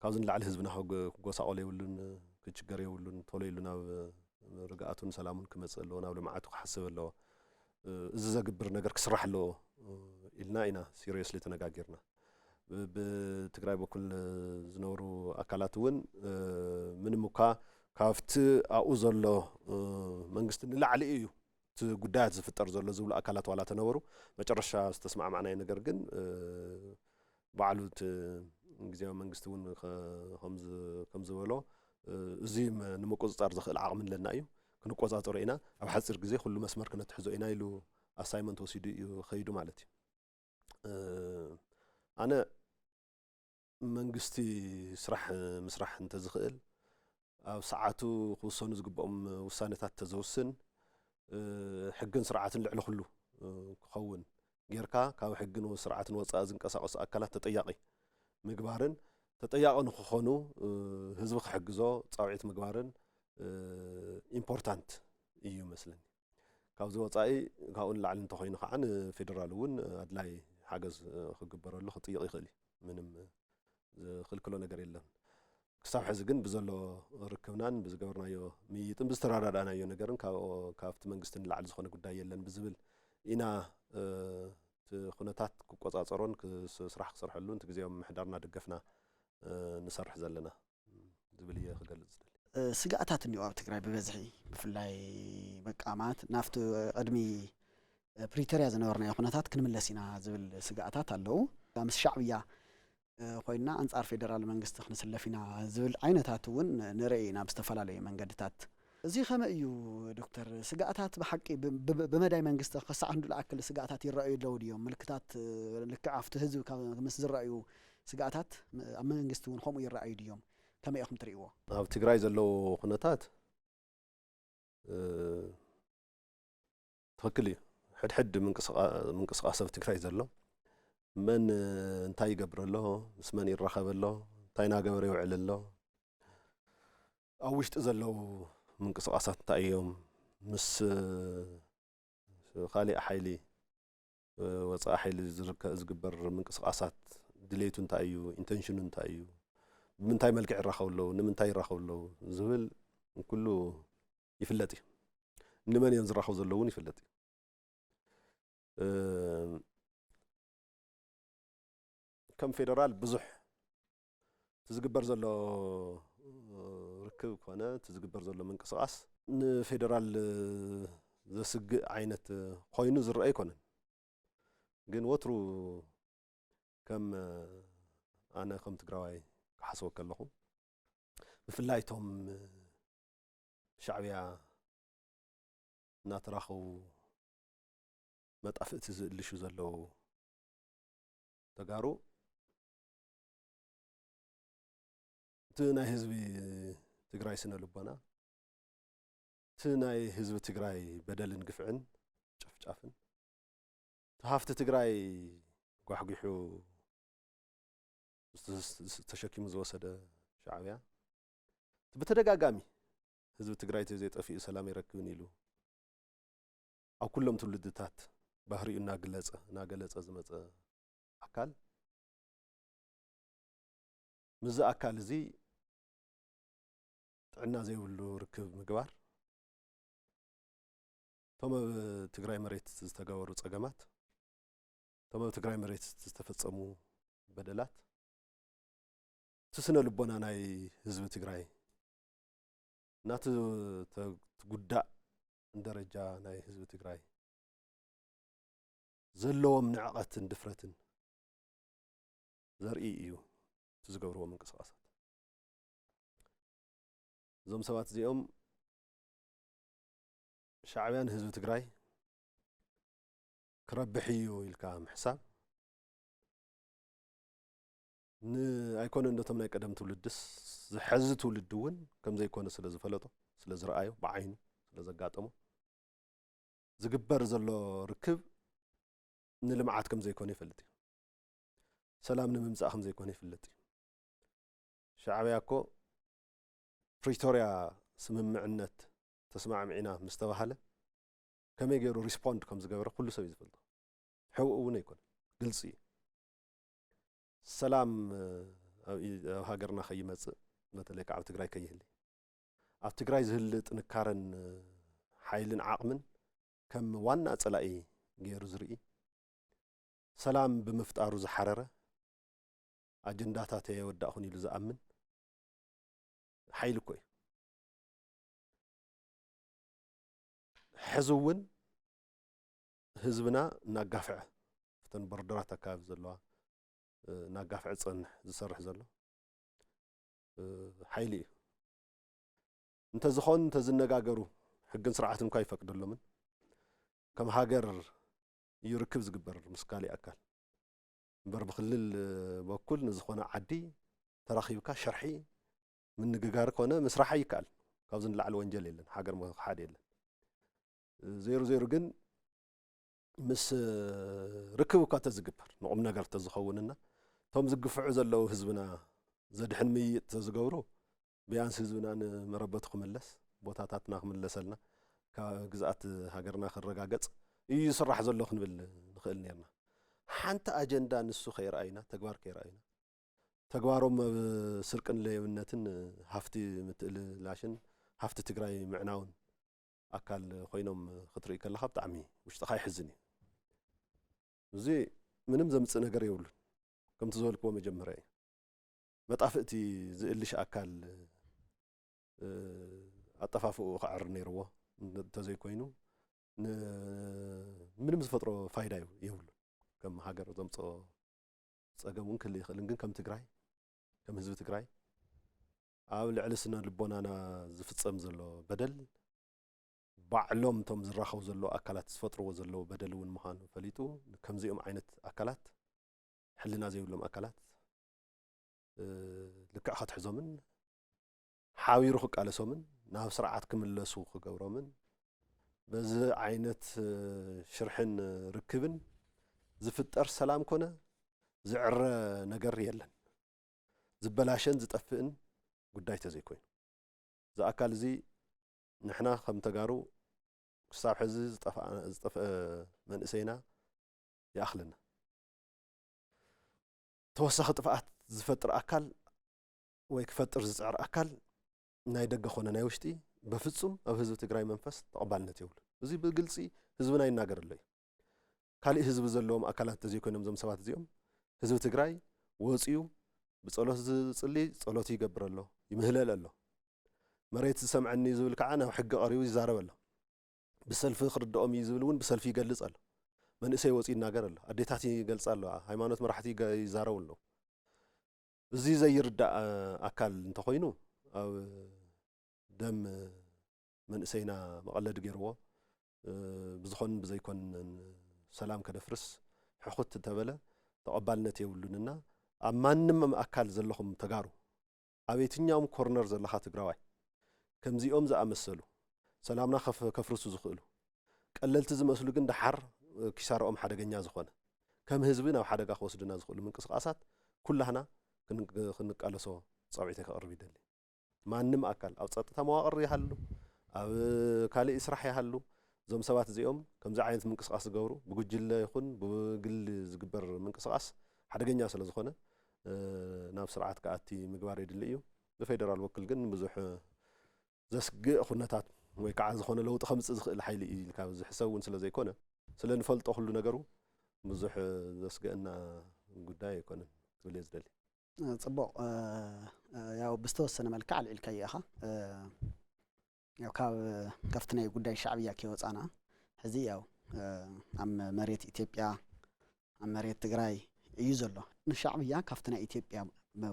ካብዚ ንላዕሊ ህዝብና ክጎ-፣ ክጎሳቆል የብሉን፣ ክችገር የብሉን። ቶሎ ኢሉ ናብ፣ እ፣ ርግኣቱን ሰላሙን ክመጽእ ኣለዎ፣ ናብ ልምዓቱ ክሓስብ ኣለዎ። እ፣ እዚ ዘግብር ነገር ክስራሕ ኣለዎ፣ እ፣ ኢልና ኢና ሲሪየስሊ ተነጋጊርና። ብ-፣ ብትግራይ በኩል ዝነበሩ ኣካላት እውን፣ እ፣ ምንም እኳ ካብቲ ኣብኡ ዘሎ፣ እ፣ መንግስቲ ንላዕሊ እዩ እቲ ጉዳያት ዝፍጠር ዘሎ ዝብሉ ኣካላት ዋላ ተነበሩ፣ መጨረሻ ዝተስማዕማዕናዮ ነገር ግን፣ እ፣ ባዕሉ እቲ ግዝያዊ መንግስቲ እውን ከ-፣ ከም ዝ-፣ ከም ዝበሎ፣ እ፣ እዚ መ-፣ ንምቁጽጻር ዝኽእል ዓቕሚ ኣለና እዩ። ክንቆጻጸሮ ኢና። ኣብ ሓጺር ግዜ ኩሉ መስመር ክነትሕዞ ኢና ኢሉ ኣሳይመንት ወሲዱ እዩ ኸይዱ ማለት እዩ። እ፣ ኣነ መንግስቲ ስራሕ ምስራሕ እንተዝኽእል፣ ኣብ ሰዓቱ ክውሰኑ ዝግብኦም ውሳኔታት ተዘውስን፣ እ፣ ሕግን ስርዓትን ልዕሊ ኩሉ፣ እ፣ ክኸውን ጌርካ፣ ካብ ሕግን ስርዓትን ወጻኢ ዝንቀሳቐሱ ኣካላት ተጠያቒ ምግባርን፣ ተጠያቒ ንክኾኑ፣ እ፣ ህዝቢ ክሕግዞ ጻውዒት ምግባርን፣ እ፣ ኢምፖርታንት እዩ መስለኒ። ካብዚ ወጻኢ፣ ካብኡ ንላዕሊ እንተኾይኑ ከዓ ንፌደራል እውን ኣድላይ ሓገዝ፣ እ፣ ክግበረሉ ክጥይቕ ይኽእል እዩ። ምንም ዝኽልክሎ ነገር የለን። ክሳብ ሕዚ ግን ብዘሎ ርክብናን ብዝገበርናዮ ምይይጥን ብዝተረዳዳእናዮ ነገርን ካብ፣ ካብቲ መንግስቲ ንላዕሊ ዝኾነ ጉዳይ የለን ብዝብል ኢና፣ እ፣ እቲ ኩነታት ክቆጻጸሮን ክስ-፣ ስራሕ ክሰርሐሉን እቲ ግዜያዊ ምምሕዳርና ደገፍና፣ እ፣ ንሰርሕ ዘለና ዝብል እየ ክገልጽ ዝደሊ። እ፣ ስጋኣታት እኒኦ ኣብ ትግራይ ብበዝሒ፣ ብፍላይ በቃ ማለት ናብቲ ቅድሚ ፕሪቶርያ ዝነበርናዮ ኩነታት ክንምለስ ኢና ዝብል ስጋኣታት ኣለዉ። ምስ ሻዕብያ፣ እ፣ ኮይንና ኣንጻር ፌደራል መንግስቲ ክንስለፍ ኢና ዝብል ዓይነታት እውን ንርኢ ኢና ብዝተፈላለዩ መንገድታት። እዚ ከመይ እዩ ዶክተር? ስጋኣታት ብሓቂ ብ-፣ ብ-፣ ብመዳይ መንግስቲ ክሳዕ ክንዲ ዝኣክል ስጋኣታት ይረኣዩ ኣለዉ ድዮም? ምልክታት፣ እ፣ ልክዕ ኣብቲ ህዝቢ ካብ ምስ ዝረኣዩ ስጋኣታት ም-፣ ኣብ መንግስቲ እውን ከምኡ ይረኣዩ ድዮም? ከመይ ኢኹም ትርእይዎ? ኣብ ትግራይ ዘለዉ ኩነታት፣ እ፣ ትኽክል እዩ። ሕድሕድ ምንቅስቃ-፣ ምንቅስቃስ ኣብ ትግራይ ዘሎ መን፣ እ፣ እንታይ ይገብር ኣሎ፣ ምስ መን ይራኸብ ኣሎ፣ እንታይ እናገበረ ይውዕል ኣሎ፣ ኣብ ውሽጢ ዘለዉ ምንቅስቃሳት እንታይ እዮም፣ ምስ፣ እ፣ ካሊእ ሓይሊ፣ እ፣ ወጻኢ ሓይሊ ዝርከ-፣ ዝግበር ምንቅስቃሳት ድሌቱ እንታይ እዩ፣ ኢንተንሽኑ እንታይ እዩ፣ ብምንታይ መልክዕ ይራኸቡ ኣለዉ፣ ንምንታይ ይራኸቡ ኣለዉ ዝብል ኩሉ ይፍለጥ እዩ። ንመን እዮም ዝራኸቡ ዘለዉ እውን ይፍለጥ እዩ። እ፣ ከም ፌደራል ብዙሕ እቲ ዝግበር ዘሎ ርክብ ኮነ እቲ ዝግበር ዘሎ ምንቅስቃስ ንፌደራል ዘስግእ ዓይነት ኮይኑ ዝረአ ኣይኮነን። ግን ወትሩ ከም ኣነ ከም ትግራዋይ ክሓስቦ ከለኹ ብፍላይ እቶም ሻዕብያ እናተራኸቡ መጣፍእቲ ዝእልሹ ዘለዉ ተጋሩ፣ እቲ ናይ ህዝቢ ትግራይ ስነ ልቦና፣ እቲ ናይ ህዝቢ ትግራይ በደልን ግፍዕን ጨፍጫፍን፣ እቲ ሃፍቲ ትግራይ ጓሕጒሑ ተሸኪሙ ዝወሰደ ሻዕብያ፣ ብተደጋጋሚ ህዝቢ ትግራይ ተዘይጠፊኡ ሰላም ኣይረክብን ኢሉ ኣብ ኩሎም ትውልድታት ባህሪኡ እናግለጸ፣ እናገለጸ ዝመጸ ኣካል፣ ምስዚ ኣካል እዚ ጥዕና ዘይብሉ ርክብ ምግባር፣ እቶም ኣብ ትግራይ መሬት ዝተገበሩ ጸገማት፣ እቶም ኣብ ትግራይ መሬት ዝተፈጸሙ በደላት፣ እቲ ስነ ልቦና ናይ ህዝቢ ትግራይ፣ ናቲ ተ-፣ ትጉዳእ ደረጃ ናይ ህዝቢ ትግራይ ዘለዎም ንዕቐትን ድፍረትን ዘርኢ እዩ እቲ ዝገብርዎ ምንቅስቃሳት። እዞም ሰባት እዚኦም ሻዕብያ ንህዝቢ ትግራይ ክረብሕ እዩ ኢልካ ምሕሳብ ን-፣ ኣይኮነን ዶ እቶም ናይ ቀደም ትውልድስ ዝሐዚ ትውልዲ እውን ከም ዘይኮነ ስለ ዝፈለጦ፣ ስለ ዝረኣዮ፣ ብዓይኑ ስለ ዘጋጠሞ፣ ዝግበር ዘሎ ርክብ ንልምዓት ከም ዘይኮነ ይፈልጥ እዩ። ሰላም ንምምጻእ ከም ዘይኮነ ይፍለጥ እዩ። ሻዕብያ እኮ ፕሪቶርያ ስምምዕነት ተስማዕሚዕና ምስ ተባሃለ ከመይ ገይሩ ሪስፖንድ ከም ዝገበረ ኩሉ ሰብ እዩ ዝፈልጦ። ሕውእ እውን ኣይኮነ፣ ግልፂ እዩ። ሰላም ኣብ ኢ-፣ ኣብ ሃገርና ከይመፅእ፣ በተለይ ከዓ ኣብ ትግራይ ከይህሊ፣ ኣብ ትግራይ ዝህሊ ጥንካረን ሓይልን ዓቕምን ከም ዋና ፀላኢ ገይሩ ዝርኢ፣ ሰላም ብምፍጣሩ ዝሓረረ፣ ኣጀንዳታት የወዳእኹን ኢሉ ዝኣምን ሓይሊ እኮ እዩ። ሕዚ እውን ህዝብና እናጋፍዐ፣ እተን ቦርደራት ኣካባቢ ዘለዋ፣ እ፣ እናጋፍዐ ዝጸንሕ፣ ዝሰርሕ ዘሎ፣ እ፣ ሓይሊ እዩ። እንተዝኾን፣ እንተዝነጋገሩ፣ ሕግን ስርዓትን እኳ ይፈቅደሎምን፣ ከም ሃገር እዩ ርክብ ዝግበር ምስ ካሊእ ኣካል። እምበር ብክልል በኩል ንዝኾነ ዓዲ ተራኺብካ ሸርሒ ምንግጋር ኮነ ምስራሕ ኣይከኣል። ካብዚ ንላዕሊ ወንጀል የለን፣ ሃገር ምኽሓድ የለን። ዜሩ ዜሩ ግን ምስ ርክብ እኳ ተዝግበር፣ ንቁም ነገር ተዝኸውንና፣ እቶም ዝግፍዑ ዘለዉ ህዝብና ዘድሕን ምይይጥ ተዝገብሩ፣ ቢያንስ ህዝብና ንመረበቱ ክምለስ፣ ቦታታትና ክምለሰልና፣ ካብ ግዝኣት ሃገርና ክረጋገጽ እዩ ዝስራሕ ዘሎ ክንብል ንኽእል ኔርና። ሓንቲ ኣጀንዳ ንሱ ከይረኣዩና፣ ተግባር ከይረኣዩና፣ ተግባሮም ኣብ ስርቅን ሌብነትን፣ ሃፍቲ ምትእልላሽን ሃፍቲ ትግራይ ምዕናውን ኣካል ኮይኖም ክትርኢ ከለኻ ብጣዕሚ ውሽጥኻ ይሕዝን እዩ። እዚ ምንም ዘምጽእ ነገር የብሉን። ከምቲ ዝበልክዎ መጀመርያ እዩ። መጣፍእቲ ዝእልሽ ኣካል፣ እ፣ ኣጠፋፍኡ ክዓሪ ነይርዎ። እንተዘይኮይኑ ን-፣ ምንም ዝፈጥሮ ፋይዳ የብ-፣ የብሉን። ከም ሃገር ዘምጽኦ ጸገም እውን ክህሉ ይኽእልን፣ ግን ከም ትግራይ፣ ከም ህዝቢ ትግራይ ኣብ ልዕሊ ስነ ልቦናና ዝፍጸም ዘሎ በደል፣ ባዕሎም እቶም ዝራኸቡ ዘለዉ ኣካላት ዝፈጥርዎ ዘለዉ በደል እውን ምዃኑ ፈሊጡ፣ ከምዚኦም ዓይነት ኣካላት፣ ሕልና ዘይብሎም ኣካላት፣ እ፣ ልክዕ ከትሕዞምን ሓቢሩ ክቃለሶምን ናብ ስርዓት ክምለሱ ክገብሮምን፣ በዚ ዓይነት፣ እ፣ ሽርሕን ርክብን ዝፍጠር ሰላም ኮነ ዝዕረ ነገር የለን። ዝበላሸን ዝጠፍእን ጉዳይ ተዘይኮይኑ፣ እዚ ኣካል እዚ ንሕና ከም ተጋሩ ክሳብ ሕዚ ዝጠፍኣ-፣ ዝጠፍአ መንእሰይና ይኣኽለና። ተወሳኺ ጥፍኣት ዝፈጥር ኣካል ወይ ክፈጥር ዝጽዕር ኣካል፣ ናይ ደገ ኮነ ናይ ውሽጢ፣ በፍጹም ኣብ ህዝቢ ትግራይ መንፈስ ተቐባልነት የብሉን። እዚ ብግልጺ ህዝብና ይናገር ኣሎ እዩ። ካሊእ ህዝቢ ዘለዎም ኣካላት እንተዘይኮይኖም፣ እዞም ሰባት እዚኦም፣ ህዝቢ ትግራይ ወፂኡ ብፀሎት ዝፅሊ፣ ፀሎት ይገብር ኣሎ፣ ይምህለል ኣሎ። መሬት ዝሰምዐኒ ዝብል ከዓ ናብ ሕጊ ቀሪቡ ይዛረብ ኣሎ። ብሰልፊ ክርድኦም እዩ ዝብል እውን ብሰልፊ ይገልፅ ኣሎ። መንእሰይ ወፂኡ ይናገር ኣሎ። ኣዴታት ይገልፃ ኣለዋ። ሃይማኖት መራሕቲ ይገ-፣ ይዛረቡ ኣለዉ። እዚ ዘይርዳእ ኣካል እንተኾይኑ፣ ኣብ ደም መንእሰይና መቐለዲ ገይርዎ፣ እ፣ ብዝኾንን ብዘይኮንን ሰላም ከደፍርስ ሕኹት እንተበለ ተቐባልነት የብሉንና፣ ኣብ ማንም ኣካል ዘለኹም ተጋሩ፣ ኣብ የትኛውም ኮርነር ዘለኻ ትግራዋይ፣ ከምዚኦም ዝኣመሰሉ ሰላምና ከፍ-፣ ከፍርሱ ዝኽእሉ፣ ቀለልቲ ዝመስሉ ግን ደሓር፣ እ፣ ኪሳራኦም ሓደገኛ ዝኾነ፣ ከም ህዝቢ ናብ ሓደጋ ክወስዱና ዝኽእሉ ምንቅስቓሳት ኩላህና ክን-፣ ክንቃለሶ ጻውዒተይ ከቕርብ ይደሊ። ማንም ኣካል ኣብ ጸጥታ መዋቕር ይሃሉ፣ ኣብ ካልእ ስራሕ ይሃሉ፣ እዞም ሰባት እዚኦም ከምዚ ዓይነት ምንቅስቓስ ዝገብሩ፣ ብጉጅለ ይኹን ብግሊ ዝግበር ምንቅስቓስ ሓደገኛ ስለ ዝኾነ፣ እ፣ ናብ ስርዓት ክኣቲ ምግባር የድሊ እዩ። ብፌደራል በኩል ግን ብዙሕ ዘስግእ ኩነታት ወይ ከዓ ዝኾነ ለውጢ ከምጽእ ዝኽእል ሓይሊ እዩ ኢልካ ዝሕሰብ እውን ስለ ዘይኮነ፣ ስለ ንፈልጦ ኩሉ ነገሩ ብዙሕ ዘስግአና ጉዳይ ኣይኮነን ክብል እየ ዝደሊ። ጽቡቕ፣ እ፣ እ፣ ያው ብዝተወሰነ መልክዕ ኣልዒልካዮ ኢኻ። እ፣ ያው ካብ፣ ካብቲ ናይ ጉዳይ ሻዕብያ ከይወጻና፣ ሕዚ ያው፣ እ፣ ኣብ መሬት ኢትዮጵያ፣ ኣብ መሬት ትግራይ እዩ ዘሎ። ንሻዕብያ ካብቲ ናይ ኢትዮጵያ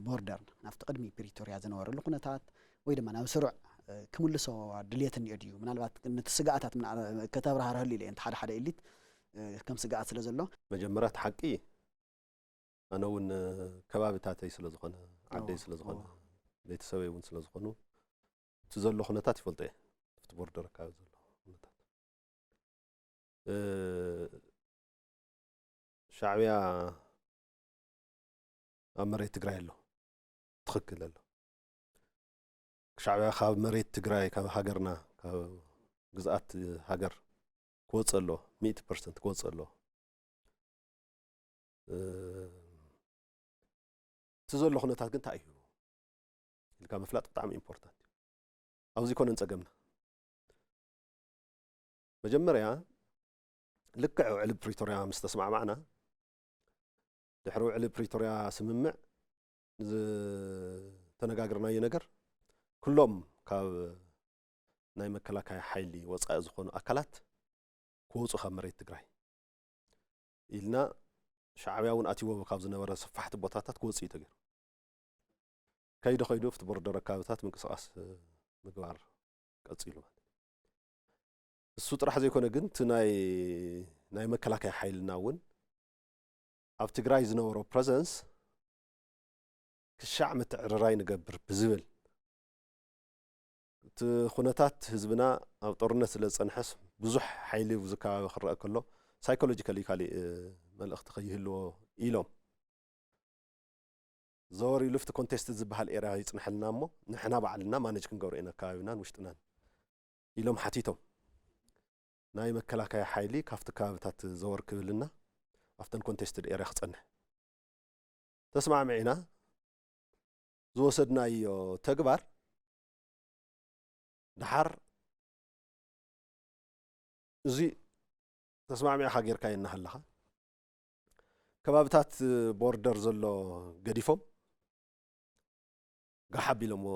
ቦርደር ናብቲ ቅድሚ ፕሪቶርያ ዝነበረሉ ኩነታት ወይ ድማ ናብ ስሩዕ፣ እ፣ ክምልሶ ድልየት እኒኦ ድዩ? ምናልባት ነቲ ስግኣታት ምና-፣ ከተብራህርሀሉ ኢለ እየ፣ ነቲ ሓደ ሓደ ኤሊት፣ እ፣ ከም ስግኣት ስለ ዘሎ። መጀመርያ እቲ ሓቂ፣ ኣነ እውን ከባብታተይ ስለ ዝኾነ፣ ዓደይ እዎ፣ ስለ ዝኾነ፣ እዎ። ቤተሰበይ እውን ስለ ዝኾኑ፣ እቲ ዘሎ ኩነታት ይፈልጦ እየ። ኣብቲ ቦርደር ኣካባቢ ዘሎ ኩነታት። እ፣ ሻዕብያ ኣብ መሬት ትግራይ ኣሎ። ትኽክል ኣሎ። ሻዕብያ ካብ መሬት ትግራይ፣ ካብ ሃገርና፣ ካብ ግዝኣት ሃገር ክወፅእ ኣሎ። ሚእቲ ፐርሰንት ክወፅእ ኣሎ። እ፣ እቲ ዘሎ ኩነታት ግን እንታይ እዩ ኢልካ ምፍላጥ ብጣዕሚ ኢምፖርታንት እዩ። ኣብዚ ኮነን ጸገምና። መጀመርያ ልክዕ ውዕሊ ፕሪቶርያ ምስ ተስማዕማዕና፣ ድሕሪ ውዕሊ ፕሪቶርያ ስምምዕ ዝተነጋገርናዮ ነገር፣ ኩሎም ካብ ናይ መከላከያ ሓይሊ ወጻኢ ዝኾኑ ኣካላት ክወጹ ካብ መሬት ትግራይ ኢልና፣ ሻዕብያ እውን ኣትይዎ ካብ ዝነበረ ሰፋሕቲ ቦታታት ክወጽእ እዩ ተገይሩ። ከይዱ ከይዱ ኣብቲ ቦርደር ኣካባቢታት ምንቅስቃስ፣ እ፣ ምግባር ቀጺሉ ማለት እዩ። እሱ ጥራሕ ዘይኮነ ግን፣ እቲ ናይ፣ ናይ መከላከያ ሓይልና እውን ኣብ ትግራይ ዝነበሮ ፕረዘንስ ክሻዕ ምትዕርራይ ንገብር ብዝብል፣ እቲ ኩነታት ህዝብና ኣብ ጦርነት ስለ ዝጸንሐስ፣ ብዙሕ ሓይሊ ኣብዚ ከባቢ ክረአ ከሎ፣ ሳይኮሎጂካሊ ካሊእ፣ እ፣ መልእኽቲ ከይህልዎ ኢሎም፣ ዘወር ኢሉ ኣብቲ ኮንቴስት ዝበሃል ኤርያ ይጽንሐልና እሞ፣ ንሕና ባዕልና ማኔጅ ክንገብሮ ኢና፣ ከባቢናን ውሽጥናን ኢሎም ሓቲቶም። ናይ መከላከያ ሓይሊ ካብቲ ከባብታት ዘወር ክብልና፣ ኣብተን ኮንቴስትድ ኤርያ ክጸንሕ ተስማዕሚዕና። ዝወሰድናዮ ተግባር ደሓር፣ እዚ ተስማዕሚዕካ ጌርካዮ እናሃለኻ፣ ከባብታት ቦርደር ዘሎ ገዲፎም ጋሕ ኣቢሎምዎ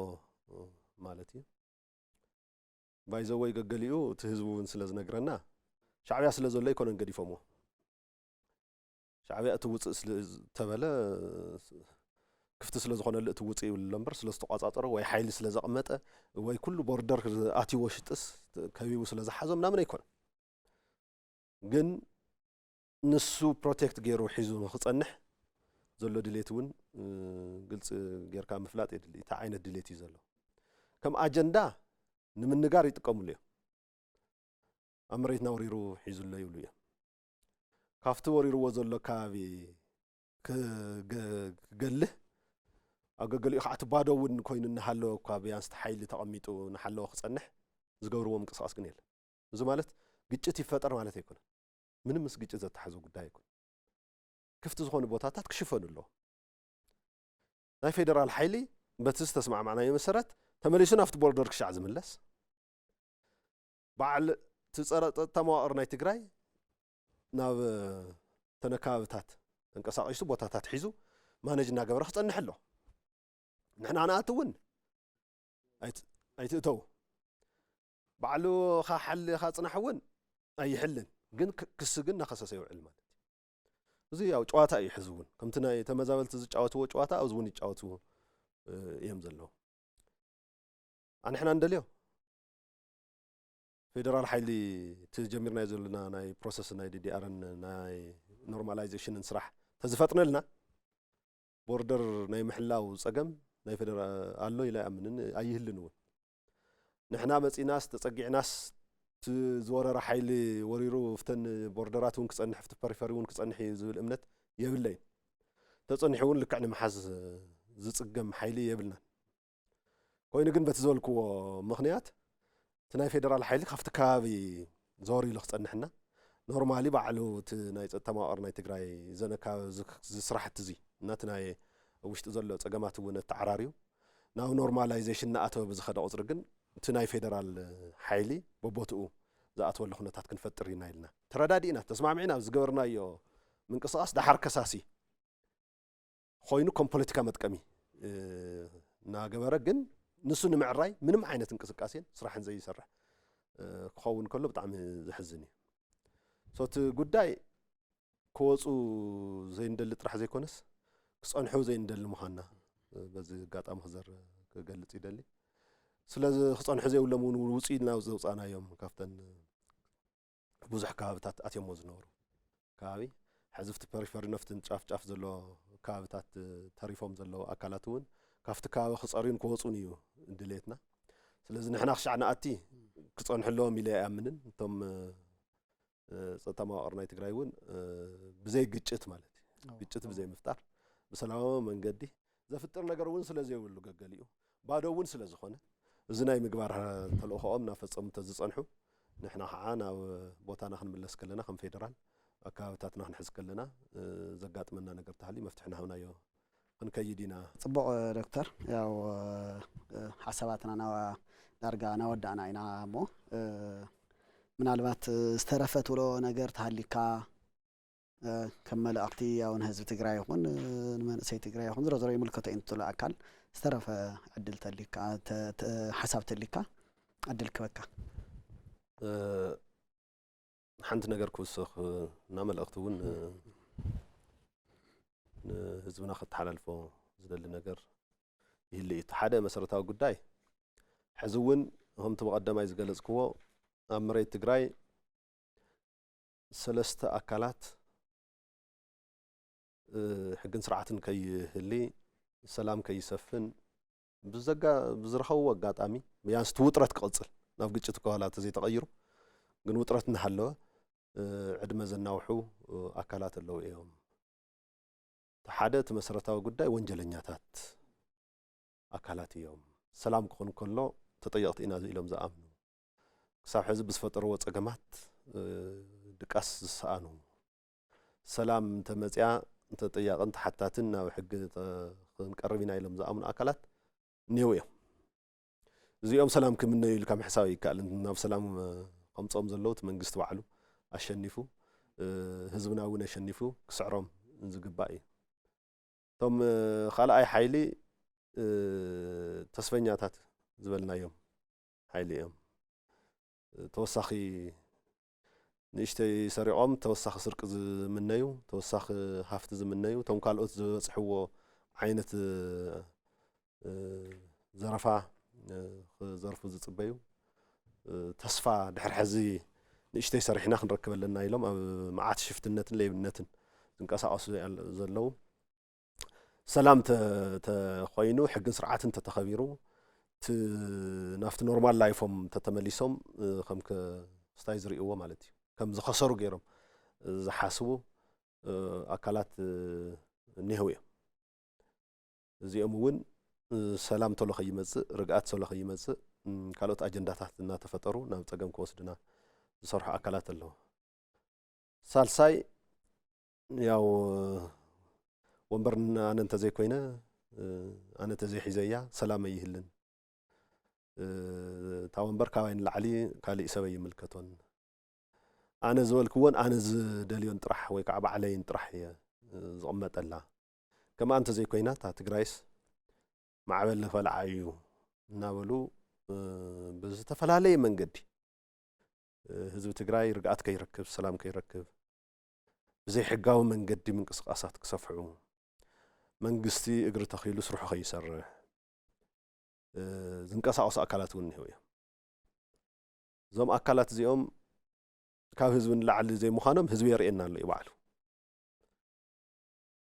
ማለት እዩ። ባይ ዘ ወይ፣ ገገሊኡ እቲ ህዝቢ እውን ስለ ዝነግረና፣ ሻዕብያ ስለ ዘሎ ኣይኮነን ገዲፎምዎ። ሻዕብያ እቲ ውፅእ ስለ ተበለ፣ ክፍቲ ስለ ዝኾነሉ እቲ ውፅእ ይብሉ እምበር፣ ስለ ዝተቋጻጸሮ ወይ ሓይሊ ስለ ዘቕመጠ ወይ ኩሉ ቦርደር ኣትይዎ ሽጥስ ከቢቡ ስለ ዝሓዞ ምናምን ኣይኮነን። ግን ንሱ ፕሮቴክት ገይሩ ሒዙ ንክጸንሕ ዘሎ ድሌት እውን፣ እ፣ ግልጺ ጌርካ ምፍላጥ የድሊ። እንታይ ዓይነት ድሌት እዩ ዘሎ? ከም ኣጀንዳ ንምንጋር ይጥቀምሉ እዮም። ኣብ መሬትና ወሪሩ ሒዙ ኣሎ ይብሉ እዮም። ካብቲ ወሪርዎ ዘሎ ከባቢ ክገ-፣ ክገልህ፣ ኣብ ገገሊኡ ከዓ እቲ ባዶ እውን ኮይኑ እናሃለወ እኳ ቢያንስ እቲ ሓይሊ ተቐሚጡ እናሃለወ ክጸንሕ ዝገብርዎ ምንቅስቓስ ግን የለን። እዚ ማለት ግጭት ይፈጠር ማለት ኣይኮነን። ምንም ምስ ግጭት ዘተሓዘ ጉዳይ ኣይኮነን። ክፍቲ ዝኾኑ ቦታታት ክሽፈኑ ኣለዎ። ናይ ፌደራል ሓይሊ በቲ ዝተስማዕማዕናዮ መሰረት ተመሊሱ ናብቲ ቦርደር ክሻዕ ዝምለስ፣ በዓል እቲ ጸረ ጸጥታ መዋቕር ናይ ትግራይ ናብ ተን ኣከባብታት ተንቀሳቒሱ ቦታታት ሒዙ ማነጅ እናገበረ ክጸንሕ ኣሎ። ንሕና ንኣቲ እውን ኣይት-፣ ኣይትእተው። ባዕሉ ኻ ሓሊ ኻ ጽናሕ እውን ኣይሕልን። ግን ክ-፣ ክሲ ግን እናኸሰሰ ይውዕል ማለት እዩ። እዚ ያው ጨዋታ እዩ። ሕዚ እውን ከምቲ ናይ ተመዛበልቲ ዝጫወትዎ ጨዋታ ኣብዚ እውን ይጫወቱ፣ እ፣ እዮም ዘለዉ። ኣንሕና እንደልዮ ፌደራል ሓይሊ እቲ ጀሚርናዮ ዘለና ናይ ፕሮሰስ ናይ ዲ ዲ ኣርን ናይ ኖርማላይዜሽንን ስራሕ ተዝፈጥነልና፣ ቦርደር ናይ ምሕላው ጸገም ናይ ፌደራ-፣ ኣሎ ኢለ ኣይኣምንን፣ ኣይህልን እውን። ንሕና መጺናስ ተጸጊዕናስ እቲ ዝወረረ ሓይሊ ወሪሩ ኣብተን ቦርደራት እውን ክጸንሕ፣ ኣብቲ ፐሪፈሪ እውን ክጸንሕ እዩ ዝብል እምነት የብለይን። ተጸኒሑ እውን ልክዕ ንምሓዝ ዝጽገም ሓይሊ የብልናን። ኮይኑ ግን በቲ ዝበልክዎ ምኽንያት እቲ ናይ ፌደራል ሓይሊ ካብቲ ከባቢ ዘወር ኢሉ ክጸንሕና፣ ኖርማሊ ባዕሉ እቲ ናይ ጸጥታ መዋቕር ናይ ትግራይ ዘን ኣከባቢ እዚ፣ እዚ ስራሕቲ እዚ እና እቲ ናይ ውሽጢ ዘሎ ጸገማት እውን ኣተዓራርዩ ናብ ኖርማላይዜሽን እናኣተወ ብዝኸደ ቁጽሪ ግን እቲ ናይ ፌደራል ሓይሊ በቦትኡ ዝኣትወሉ ኩነታት ክንፈጥር ኢና ኢልና ተረዳዲእና፣ ተስማዕሚዕና ኣብ ዝገበርናዮ ምንቅስቓስ ደሓር ከሳሲ ኮይኑ ከም ፖለቲካ መጥቀሚ፣ እ፣ እናገበረ ግን ንሱ ንምዕራይ ምንም ዓይነት እንቅስቃሴን ስራሕን ዘይሰርሕ፣ እ፣ ክኸውን ከሎ ብጣዕሚ ዘሕዝን እዩ። ሶ እቲ ጉዳይ ክወፁ ዘይንደሊ ጥራሕ ዘይኮነስ ክፀንሑ ዘይንደሊ ምዃንና፣ እ፣ በዚ ኣጋጣሚ ክዘር-፣ ክገልፅ ይደሊ። ስለዚ ክጸንሑ ዘይብሎም እውን ውፅእ ኢልና ዘውፃእናዮም ካብተን ብዙሕ ከባብታት ኣትዮሞ ዝነበሩ ከባቢ፣ ሕዚ ኣብቲ ፐሪፈሪ ነፍትን ጫፍ ጫፍ ዘሎ ከባብታት ተሪፎም ዘለዉ ኣካላት እውን ካብቲ ከባቢ ክፀርዩን ክወፁን እዩ ድሌትና። ስለዚ ንሕና ክሻዕ ንኣቲ ክፀንሑ ኣለዎም ኢለ ኣይኣምንን። እቶም ጸጥታ መዋቕር ናይ ትግራይ እውን ብዘይ ግጭት ማለት እዩ፣ ግጭት ብዘይ ምፍጣር ብሰላማዊ መንገዲ ዘፍጥር ነገር እውን ስለ ዘይብሉ፣ ገገሊኡ ባዶ እውን ስለ ዝኾነ፣ እዚ ናይ ምግባር ተልእኾኦም እናፈጸሙ እንተዝጸንሑ፣ ንሕና ከዓ ናብ ቦታና ክንምለስ ከለና፣ ከም ፌደራል ኣከባብታትና ክንሕዝ ከለና ዘጋጥመና ነገር ተሃልዩ መፍትሒ እናሃብናዮ ክንከይድ ኢና። ጽቡቕ ዶክተር፣ ያው ሓሳባትና ናዋ ዳርጋ ናወዳእና ኢና እሞ፣ ምናልባት ዝተረፈ ትብሎ ነገር ተሃሊካ፣ ከም መልእኽቲ ያው ንህዝቢ ትግራይ ይኹን ንመንእሰይ ትግራይ ይኹን ዝሮ ዝሮ ይምልከቶ እዩ ንትብሎ ኣካል ዝተረፈ ዕድል ተሊካ፣ ተ- ተ- ሓሳብ ተሊካ ዕድል ክበካ። ሓንቲ ነገር ክውስኽ እና መልእኽቲ እውን ንህዝብና ከተሓላልፎ ዝደሊ ነገር ይህሉ እዩ። እቲ ሓደ መሰረታዊ ጉዳይ ሕዚ እውን ከምቲ ብቐደማይ ዝገለጽክዎ ኣብ መሬት ትግራይ ሰለስተ ኣካላት ሕግን ስርዓትን ከይህሊ፣ ሰላም ከይሰፍን ብዘጋ ብዝረኸብዎ ኣጋጣሚ ብያንስ እቲ ውጥረት ክቕፅል ናብ ግጭት ከዋላ ተዘይተቐይሩ ግን ውጥረት እናሃለወ ዕድመ ዘናውሑ ኣካላት ኣለዉ እዮም። እቲ ሓደ እቲ መሰረታዊ ጉዳይ ወንጀለኛታት ኣካላት እዮም። ሰላም ክኾን ከሎ ተጠየቕቲ ኢና ኢሎም ዝኣምኑ ክሳብ ሕዚ ብዝፈጠርዎ ፀገማት ድቃስ ዝሰኣኑ ሰላም እንተመፅያ ተጠያቕን ተሓታትን ናብ ሕጊ ክንቀርብ ኢና ኢሎም ዝኣምኑ ኣካላት እኒው እዮም። እዚኦም ሰላም ክምነዩ ኢልካ ምሕሳብ ይከኣል። ናብ ሰላም ከምፅኦም ዘለዉ እቲ መንግስቲ ባዕሉ ኣሸኒፉ ህዝብና እውን ኣሸኒፉ ክስዕሮም ዝግባእ እዩ። እቶም ካልኣይ ሓይሊ ተስፈኛታት ዝበልናዮም ሓይሊ እዮም። ተወሳኺ ንእሽተይ ሰሪቖም ተወሳኺ ስርቂ ዝምነዩ፣ ተወሳኺ ሃፍቲ ዝምነዩ፣ እቶም ካልኦት ዝበፅሕዎ ዓይነት ዘረፋ ክዘርፉ ዝፅበዩ፣ ተስፋ ድሕሪ ሕዚ ንእሽተይ ሰሪሕና ክንረክብ ኣለና ኢሎም ኣብ መዓት ሽፍትነትን ሌብነትን ዝንቀሳቐሱ ዘለዉ ሰላም ተኮይኑ ሕግን ስርዓትን ተተኸቢሩ ናብቲ ኖርማል ላይፎም ተተመሊሶም ከም ክስታይ ዝርእይዎ ማለት እዩ። ከም ዝኸሰሩ ገይሮም ዝሓስቡ ኣካላት እኒህው እዮም። እዚኦም እውን ሰላም ቶሎ ከይመፅእ፣ ርግኣት ቶሎ ከይመፅእ ካልኦት ኣጀንዳታት እናተፈጠሩ ናብ ፀገም ክወስዱና ዝሰርሑ ኣካላት ኣለዉ። ሳልሳይ ያው ወንበር ኣነ እንተዘይኮይነ ኣነ እንተዘይሒዘያ ሰላም ኣይህልን። እታ ወንበር ካባይ ንላዕሊ ካሊእ ሰብ ኣይምልከቶን። ኣነ ዝበልክዎን ኣነ ዝደልዮን ጥራሕ ወይ ከዓ ባዕለይን ጥራሕ እየ ዝቕመጠላ። ከምኣ እንተዘይኮይና እታ ትግራይስ ማዕበል ንኸልዓ እዩ እናበሉ ብዝተፈላለየ መንገዲ ህዝቢ ትግራይ ርግኣት ከይረክብ፣ ሰላም ከይረክብ፣ ብዘይሕጋዊ መንገዲ ምንቅስቃሳት ክሰፍሑ፣ መንግስቲ እግሪ ተኺሉ ስርሑ ከይሰርሕ ዝንቀሳቐሱ ኣካላት እውን እኒሀው እዮም። እዞም ኣካላት እዚኦም ካብ ህዝቢ ንላዕሊ ዘይምዃኖም ህዝቢ የርእየና ኣሎ እዩ ባዕሉ።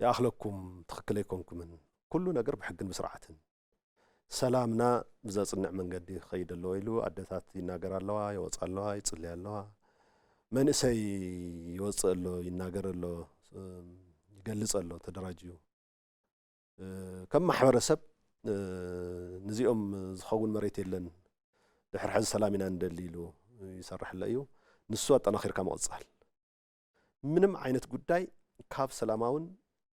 ይኣኽለኩም፣ ትኽክል ኣይኮንኩምን፣ ኩሉ ነገር ብሕግን ብስርዓትን ሰላምና ብዘፅንዕ መንገዲ ክኸይድ ኣለዎ ኢሉ ኣደታት ይናገር ኣለዋ፣ ይወፃ ኣለዋ፣ ይፅልያ ኣለዋ። መንእሰይ ይወፅእ ኣሎ፣ ይናገር ኣሎ፣ ይገልፅ ኣሎ ተደራጅዩ። ከም ማሕበረሰብ ንዚኦም ዝኸውን መሬት የለን፣ ድሕሪ ሕዚ ሰላም ኢና ንደሊ ኢሉ ይሰርሕ ኣሎ እዩ። ንሱ ኣጠናኺርካ ምቕፃል። ምንም ዓይነት ጉዳይ ካብ ሰላማውን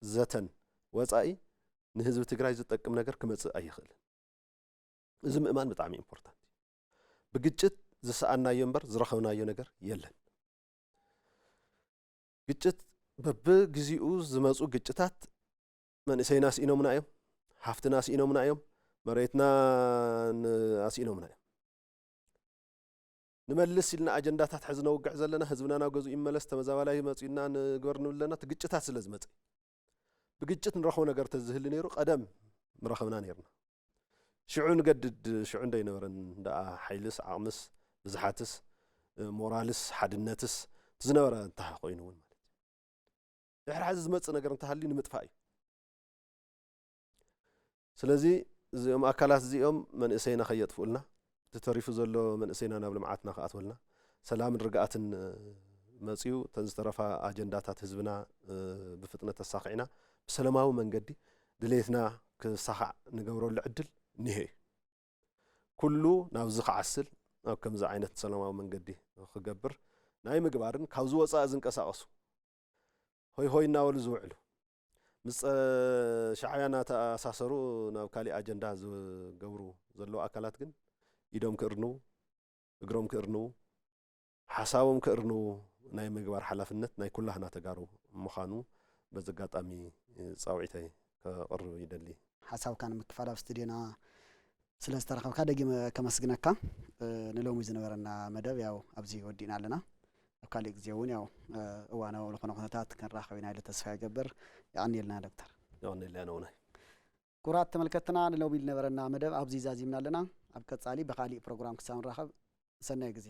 ዘተን ወፃኢ ንህዝቢ ትግራይ ዝጠቅም ነገር ክመፅእ ኣይኽእልን። እዚ ምእማን ብጣዕሚ ኢምፖርታንት እዩ። ብግጭት ዝሰኣናዮ እምበር ዝረኸብናዮ ነገር የለን። ግጭት በብግዚኡ ዝመፁ ግጭታት መንእሰይና ስኢኖምና እዮም፣ ሃፍትና ስኢኖምና እዮም፣ መሬትና ኣስኢኖምና እዮም። ንመልስ ኢልና ኣጀንዳታት ሕዚ ነውግዕ ዘለና ህዝብና ናብ ገዝኡ ይመለስ ተመዛባላይ መፅኡና ንግበር ንብል ኣለና እቲ ግጭታት ስለ ዝመፀ ብግጭት ንረኽቦ ነገር ተዝህሊ ነይሩ ቀደም ምረኸብና ነይርና። ሽዑ ንገድድ ሽዑ እንዶ ኣይነበረን ደኣ ሓይልስ ዓቕምስ ብዝሓትስ ሞራልስ ሓድነትስ እቲ ዝነበረ እንተኾይኑ እውን ማለት እዩ። ድሕሪ ሕዚ ዝመፅእ ነገር እንተሃልዩ ንምጥፋእ እዩ። ስለዚ እዚኦም ኣካላት እዚኦም መንእሰይና ከየጥፍኡልና፣ እቲ ተሪፉ ዘሎ መንእሰይና ናብ ልምዓትና ክኣትወልና፣ ሰላምን ርግኣትን መፅዩ እተን ዝተረፋ ኣጀንዳታት ህዝብና ብፍጥነት ተሳኺዕና ብሰላማዊ መንገዲ ድሌትና ክሳኻዕ ንገብረሉ ዕድል እኒሀ እዩ። ኩሉ ናብዚ ክዓስል ናብ ከምዚ ዓይነት ሰላማዊ መንገዲ ክገብር ናይ ምግባርን ካብዚ ወፃኢ ዝንቀሳቐሱ ሆይ ሆይ እናበሉ ዝውዕሉ ምስ ጸ- ሻዕብያ እናተኣሳሰሩ ናብ ካሊእ ኣጀንዳ ዝገብሩ ዘለዉ ኣካላት ግን ኢዶም ክእርንቡ እግሮም ክእርንቡ ሓሳቦም ክእርንቡ ናይ ምግባር ሓላፍነት ናይ ኩላህና ተጋሩ ምዃኑ በዚ ኣጋጣሚ ጻውዒተይ ከቕርብ ይደሊ። ሓሳብካ ንምክፋል ኣብ ስቱድዮና ስለ ዝተረኸብካ ደጊመ ከመስግነካ። ንሎሚ ዝነበረና መደብ ያው ኣብዚ ወዲእና ኣለና። ኣብ ካሊእ ግዜ እውን ያው እዋናዊ ዝኾነ ኩነታት ክንራኸብ ኢና ኢለ ተስፋ ይገብር። የቐንየልና ዶክተር። የቐንየልና ነውናይ። ክቡራት ተመልከትና ንሎሚ ዝነበረና መደብ ኣብዚ ዛዚምና ኣለና። ኣብ ቀጻሊ ብካሊእ ፕሮግራም ክሳብ ንራኸብ ሰናይ ግዜ።